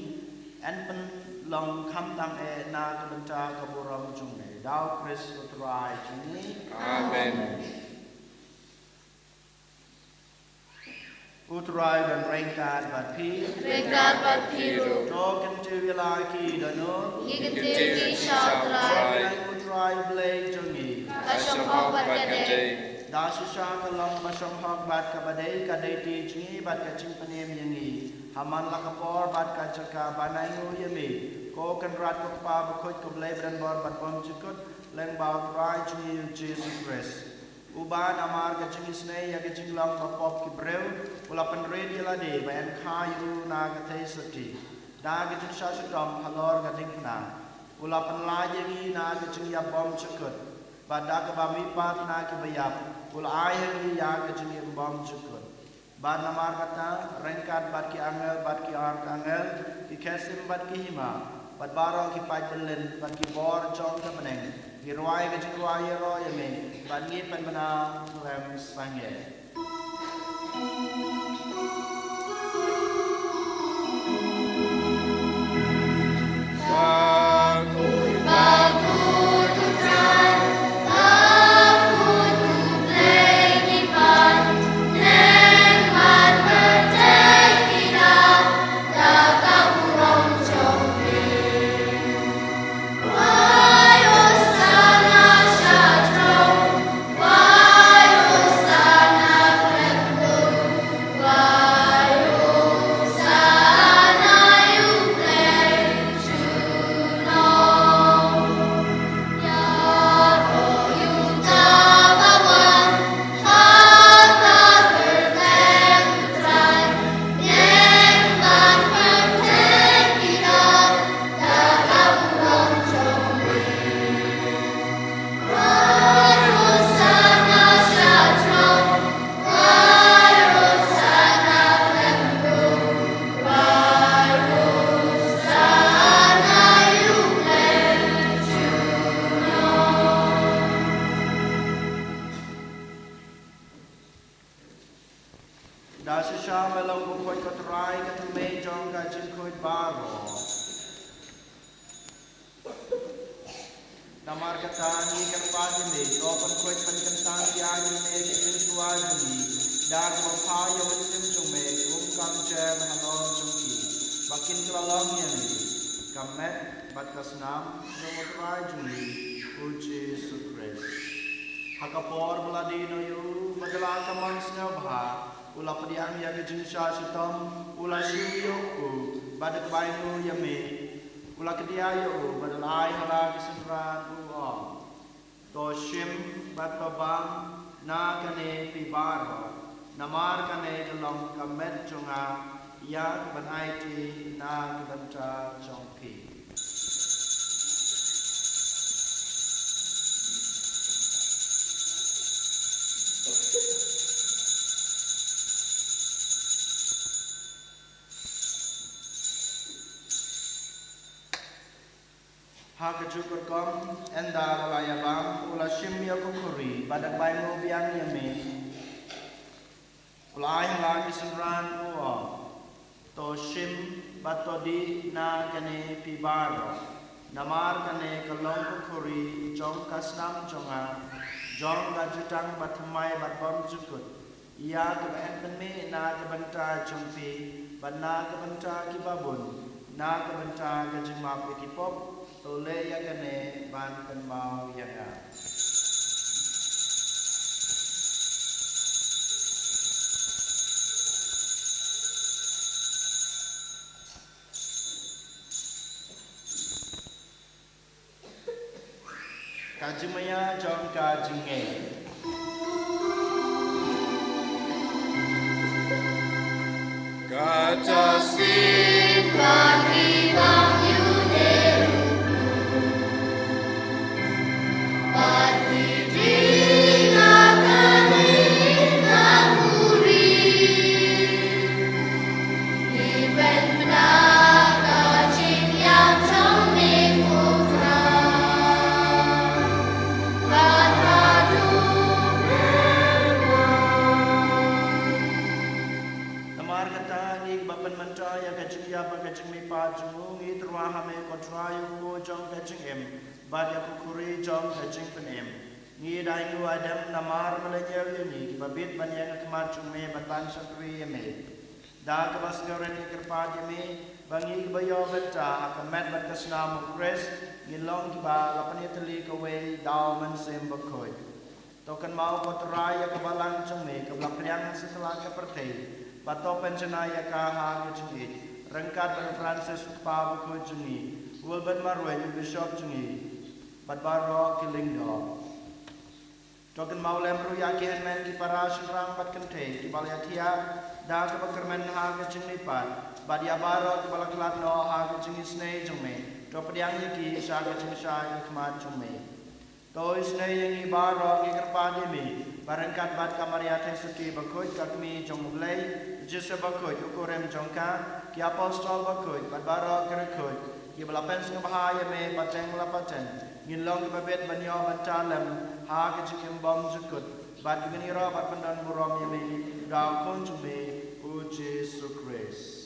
yn pynlong khamtam eh na ka bynta ka burom jong me. Da U Khrist U Trai jong ngi. Amen. U Trai un ryngkat bad phi. Ryngkat bad phi ruh. To kyntiew ïa la ki dohnud. Ngi kyntiew ïa ki sha U Trai. Khublei ïa U Trai U Blei jong ngi. Ka shong hok bad ka dei. Da shisha ka long ba shong hok bad kaba dei, ka dei ti jong ngi bad ka jingpynim ïa ngi ha man la ka por bad ka jaka ban ainguh ïa me, ko Kynrad ko Kpa Bakhuid, ko Blei badonbor bad bymjukut, lyngba U Trai jong ngi U Jisu Khrist. Uba namar ka jingisynei ïa ka jinglong bapop ki briew u la pynrit ïa lade ba yn kha ïa u na ka theisotti da ka jingshah shitom halor ka diengphna. U la pynlait ïa ngi na ka jingïap bymjukut, bad da kaba mihpat na kiba ïap u la ai ha ngi ïa ka jingim bymjukut. Bad namar kata, ryngkat bad ki angel bad ki arkangel, ki khetsim bad ki hima, bad baroh ki paid byllien bad ki bor jong ka bneng, ngi rwai ka jingrwai ïaroh ïa me bad ngi pynbna khlem sangeh. Da shisha me long bakhuid ko Trai, ka tnum jong ka jingkhuid baroh. Namar kata ngi kyrpad ïa me, to pynkhuid pynkyntang ïa ngi ne ka jingtyrwa jong ngi da kaba phai ïa u Mynsiem jong me kum ka mjam halor jong ki, ba kin kylla long ïa ngi ka met bad ka snam jong u Trai jong ngi u Jisu Khrist. Ha ka por ba la die noh ïa u bad da la ka mon sngewbha, u la pdiang ïa ka jingshah shitom, u la shim ïa u, bad da kaba ainguh ïa me u la kdiah ïa u bad u la ai ha la ki synran, u ong: To shim bad to bam na kane phi baroh, namar kane ka long ka met jong nga, ïa kaban aiti na ka bynta jong phi. Ha kajuh ka rukom, ynda la ïa bam, u la shim ïa ka khuri bad da kaba ainguh biang ïa me, u la ai ha la ki synran, u ong: To shim bad to dih na kane phi baroh, namar kane ka long ka khuri jong ka snam jong nga, jong ka jutang bathymmai bad bymjukut, ïa kaba yn pynmih na ka bynta jong phi bad na ka bynta kiba bun, na ka bynta ka jingmap ïa ki pop. To leh ïa kane ban kynmaw ïa nga. Ka jingmaïa jong ka jingngeit. Kata sien ba ngi bam ïa u, jong u, ngi tyrwa ha me ko Trai, u Kpu jong ka jingim bad ïa ko khuri jong ka jingpynim. Ngi da ïa u Adam namar me la ñiew ïa ngi kiba bit ban ïeng ha khmat jong me bad ban shakri ïa me. Da kaba sngewrit ngi kyrpad ïa me ba ngi kiba ïoh bynta ha ka met bad ka snam u Khrist ngin long kiba la pynïatylli kawei da u Mynsiem Bakhuid. To kynmaw ko Trai ïa ka balang jong me kaba la pdiang ha satlak ka pyrthei, bad to pynjanai ïa ka ha ka jingïeit, ryngkat bad u Francis u kpa bakhuid jong ngi, u Wilbert Marwein u bishop jong ngi, bad baroh ki lyngdoh. To kynmaw lem ruh ïa ki hynmen ki para shynrang bad kynthei kiba la ïathiah da kaba kyrmen ha ka jingmihpat, bad ïa baroh kiba la khlad noh ha ka jingisynei jong me. To pdiang ïa ki sha ka jingshai ha khmat jong me. To isynei ïa ngi baroh, ngi kyrpad ïa me ba ryngkat bad ka Maria Theisotti bakhuid, ka Kmie jong U Blei, u Joseph bakhuid u kurim jong ka, ki apostol bakhuid bad baroh ki riewkhuid kiba la pynsngewbha ïa me pateng la pateng, ngin long kiba bit ban ïoh bynta lem ha ka jingim bymjukut, bad ngin ïaroh bad pyndon burom ïa me da u Khun jong me, u Jisu Khrist.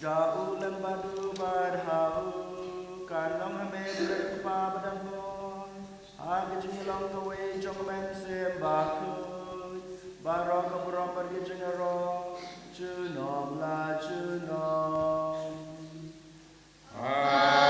Da u lem bad u bad ha u, kan long ha me da u Kpa badonbor, ha ka jinglong kawei jong ka Mynsiem Bakhuid, baroh ka burom bad ka jingïaroh junom la junom. Amen.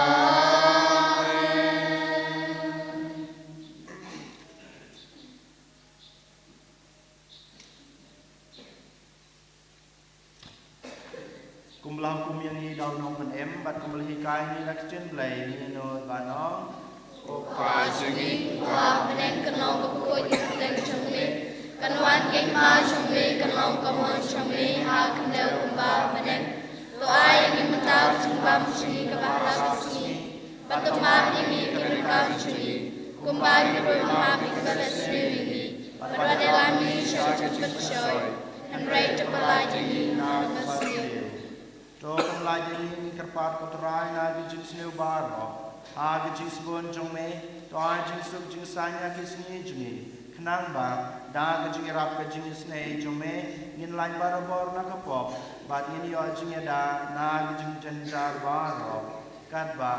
Kumba la hukum ïa ngi da u Nongpynim bad kumba la hikai ïa ngi da ka ktien Blei, ngin nud ban ong. Ko Kpa jong ngi uba ha bneng, kan long ka pyrkhat ka kyrteng jong me, kan wan ka hima jong me, kan long ka mon jong me ha khyndew kumba ha bneng. To ai ïa ngi mynta u jingbam jong ngi kaba ha ka sngi. Bad to map ïa ngi ki ryngkat jong ngi, kumba ngi ruh ngi map ïa kiba sngewsih ïa ngi. Bad wat ïalam ngi sha ka jingpynshoi, hynrei to pyllait ïa ngi na kaba sniew. To pyllait ïa ngi, ngi kyrpad ko Trai, na ki jingsniew baroh, ha ka jingsbun jong me, to ai jingsuk jingsaiñ ha ki sngi jong ngi. Khnang ba da ka jingïarap ka jingisynei jong me, ngin lait barabor na ka pop, bad ngin ïoh jingïada na ka jingjynjar baroh. Katba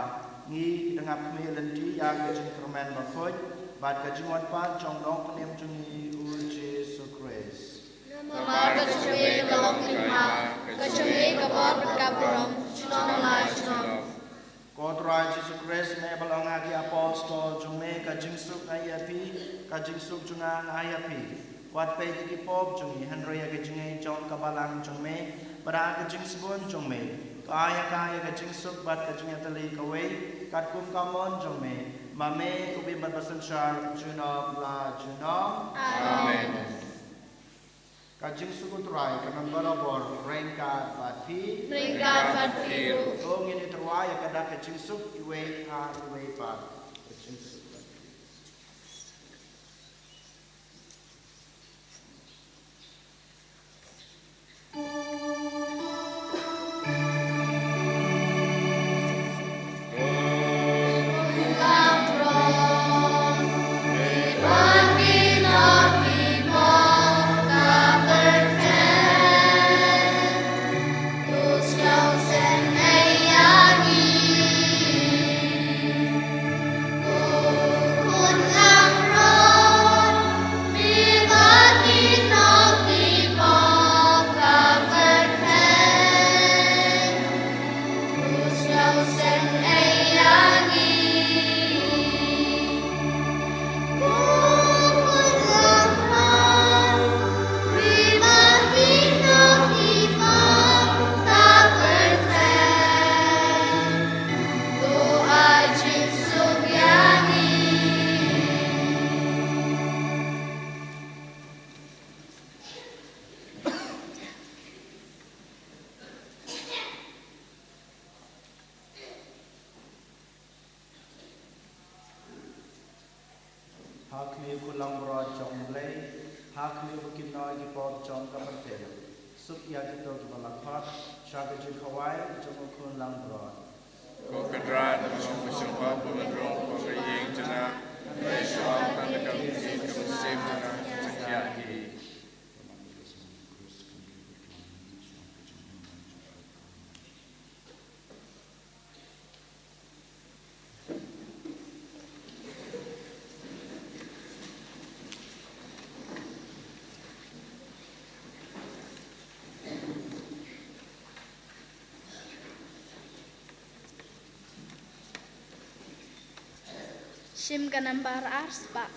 ngi dang ap khmih lynti ïa ka jingkyrmen bakhuid bad ka jingwan pat jong u Nongpynim jong ngi u Jisu Khrist. Namar ka jong me ka long ka hima, ka jong me ka bor bad ka burom, junom la junom. Ko Trai Jisu Khrist, me ba la ong ha ki apostol jong me, ka jingsuk nga ai ïa phi, ka jingsuk jong nga nga ai ïa phi. Wat peit ïa ki pop jong ngi, hynrei ïa ka jingngeit jong ka balang jong me, bad ha ka jingsbun jong me, to ai ïa ka ïa ka jingsuk bad ka jingïatylli kawei, katkum ka mon jong me, ma me u bym bad basynshar junom la junom. Amen. Ka jingsuk u Trai kan long barabor ryngkat bad phi. Ryngkat bad phi ruh. To ngin ïatyrwa ïa ka dak ka jingsuk iwei ha iwei pat. Ka jingsuk. Ha khmih u khun langbrot jong U Blei, ha khmih u ba kynnoh ïa ki pop jong ka pyrthei, suk ïa kito kiba la khot sha ka jingkhawai jong u khun langbrot. Ko Kynrad, nga long ka shynrang ba ban rung ha ka ïing jong nga, Shim ka nambar ar spah.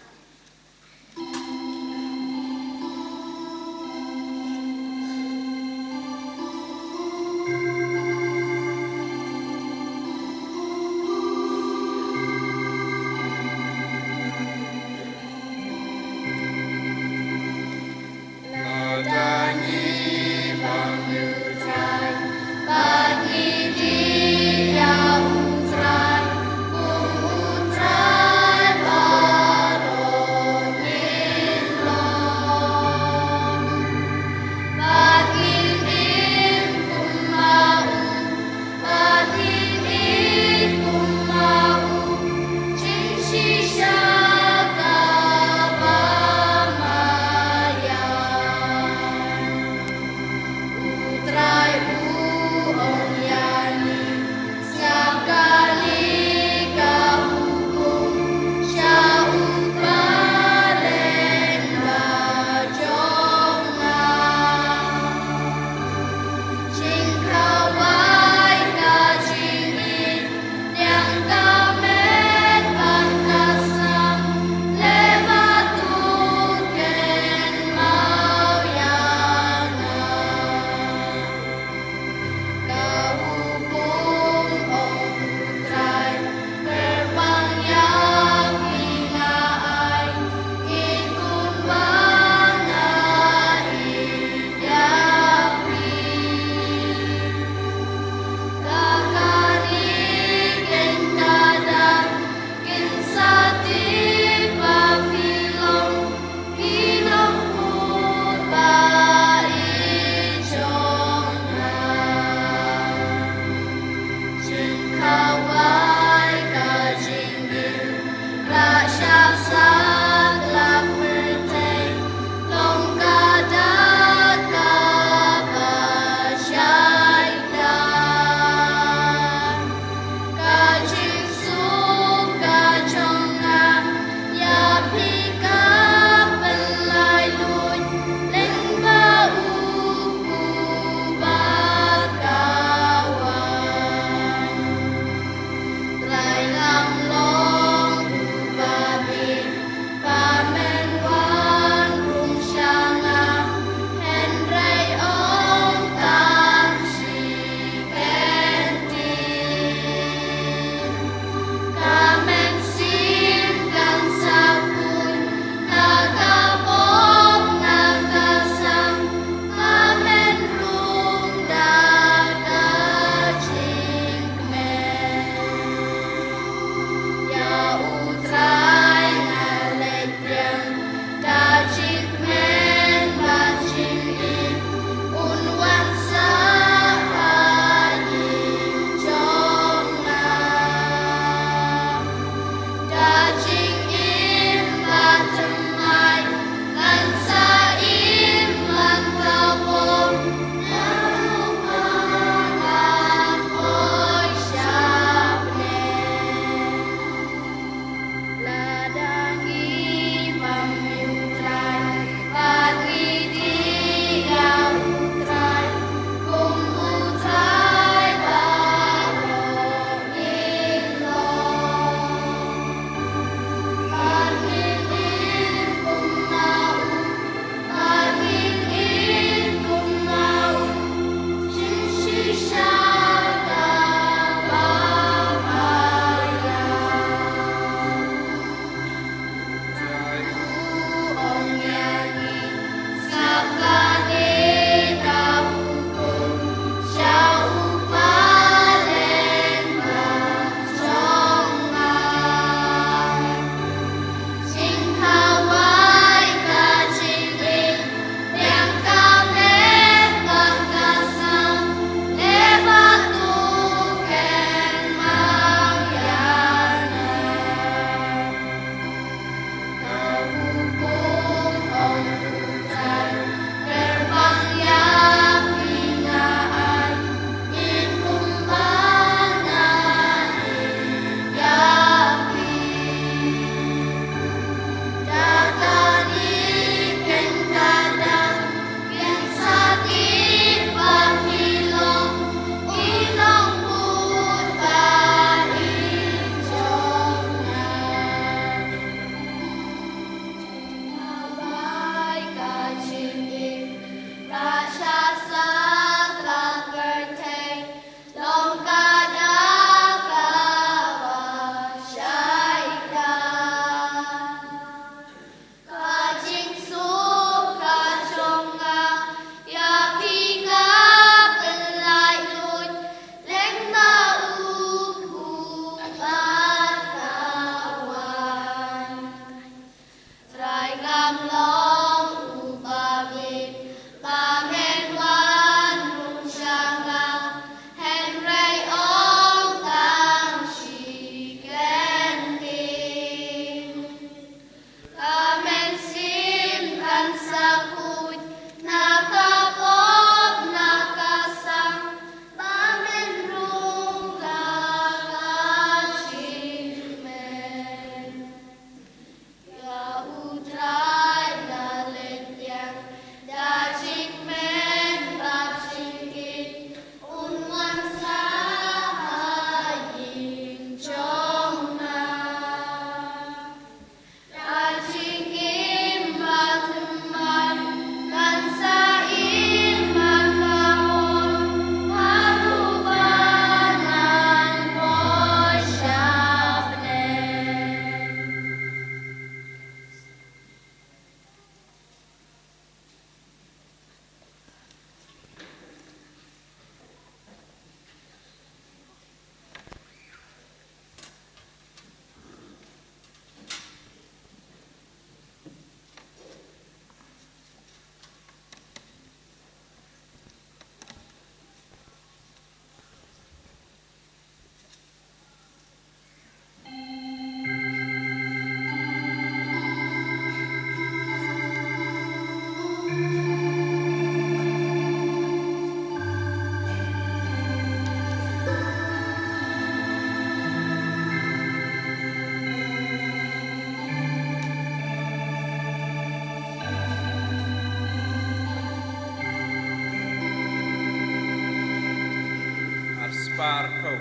Parkau.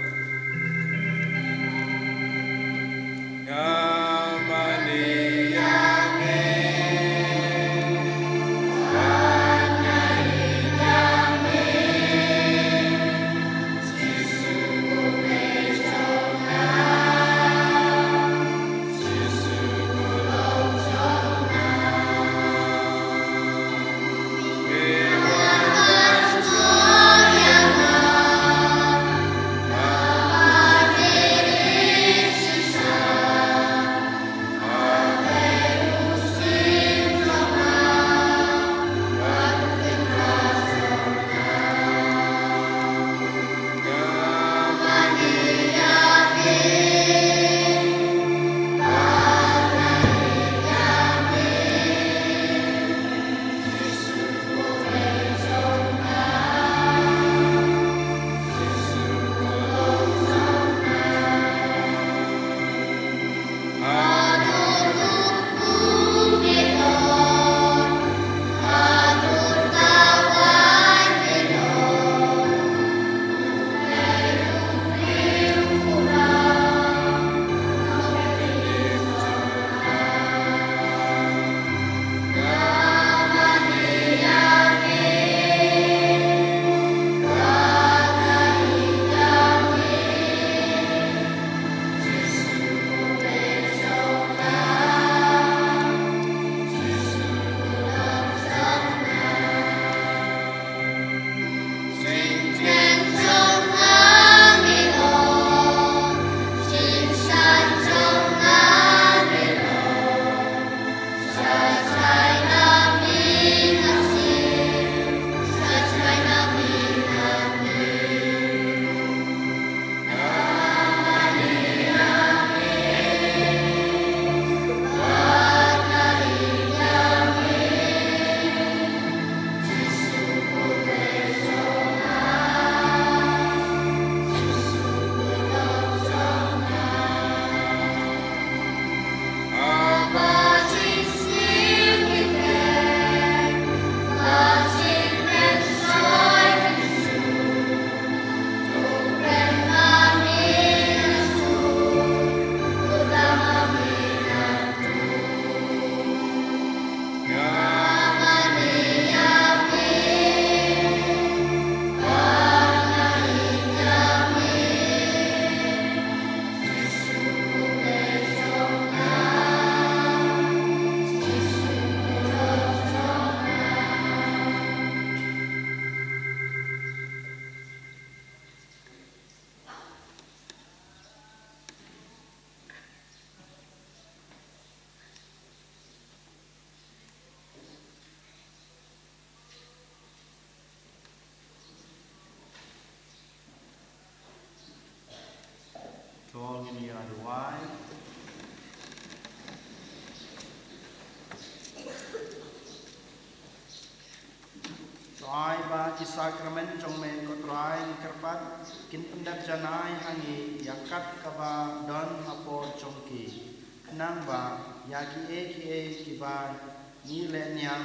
Nga mane ïa me. To ngin ïa duwai. To ai ba ki sakramen jong me ko Trai ngi kyrpad kin pyndep janai ha ngi ïa kat kaba don hapoh jong ki. Khnang ba ïa kiei kiei kiba ngi leh niam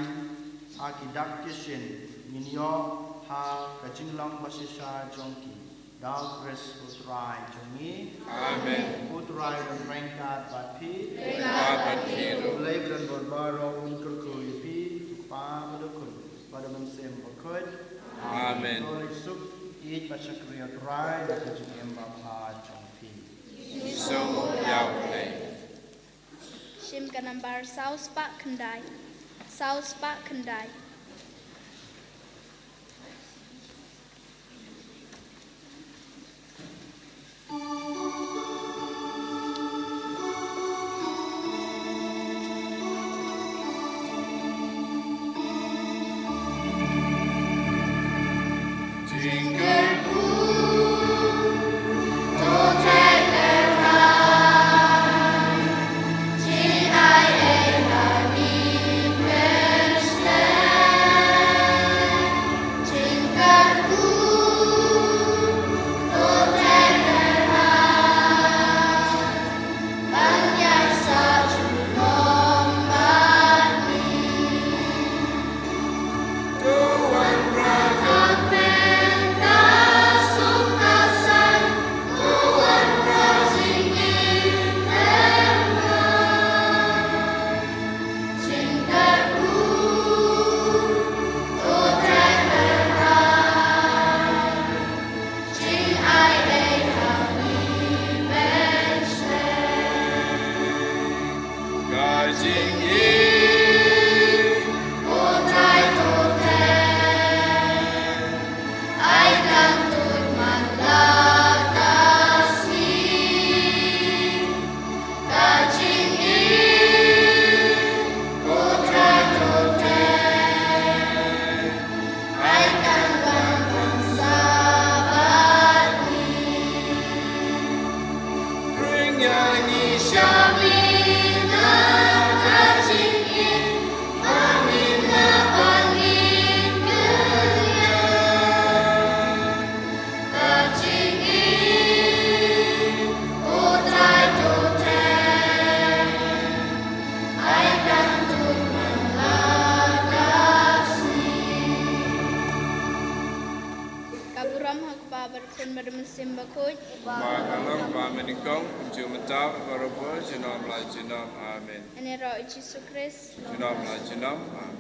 ha ki dak ki shin ngin ïoh ha ka jinglong ba shisha jong ki. Da u Khrist u Trai jong ngi. Amen. U Trai un ryngkat bad phi. Ryngkat bad phi ruh. U Blei ba don bor baroh un kyrkhu ïa phi, u Kpa bad u Khun bad u Mynsiem Bakhuid. Amen. To leit suk ïeit bad shakri ïa u Trai da ka jingim babha jong phi. Ngi sngew ïa u Blei. Shim ka nambar saw spah khyndai. Saw spah khyndai. Bad u Mynsiem Bakhuid. Ba ka long ba mynnyngkong, kumjuh mynta, barabor, junom la junom. Amen. Ïaroh ïa u Jisu Khrist. Junom la junom. Amen.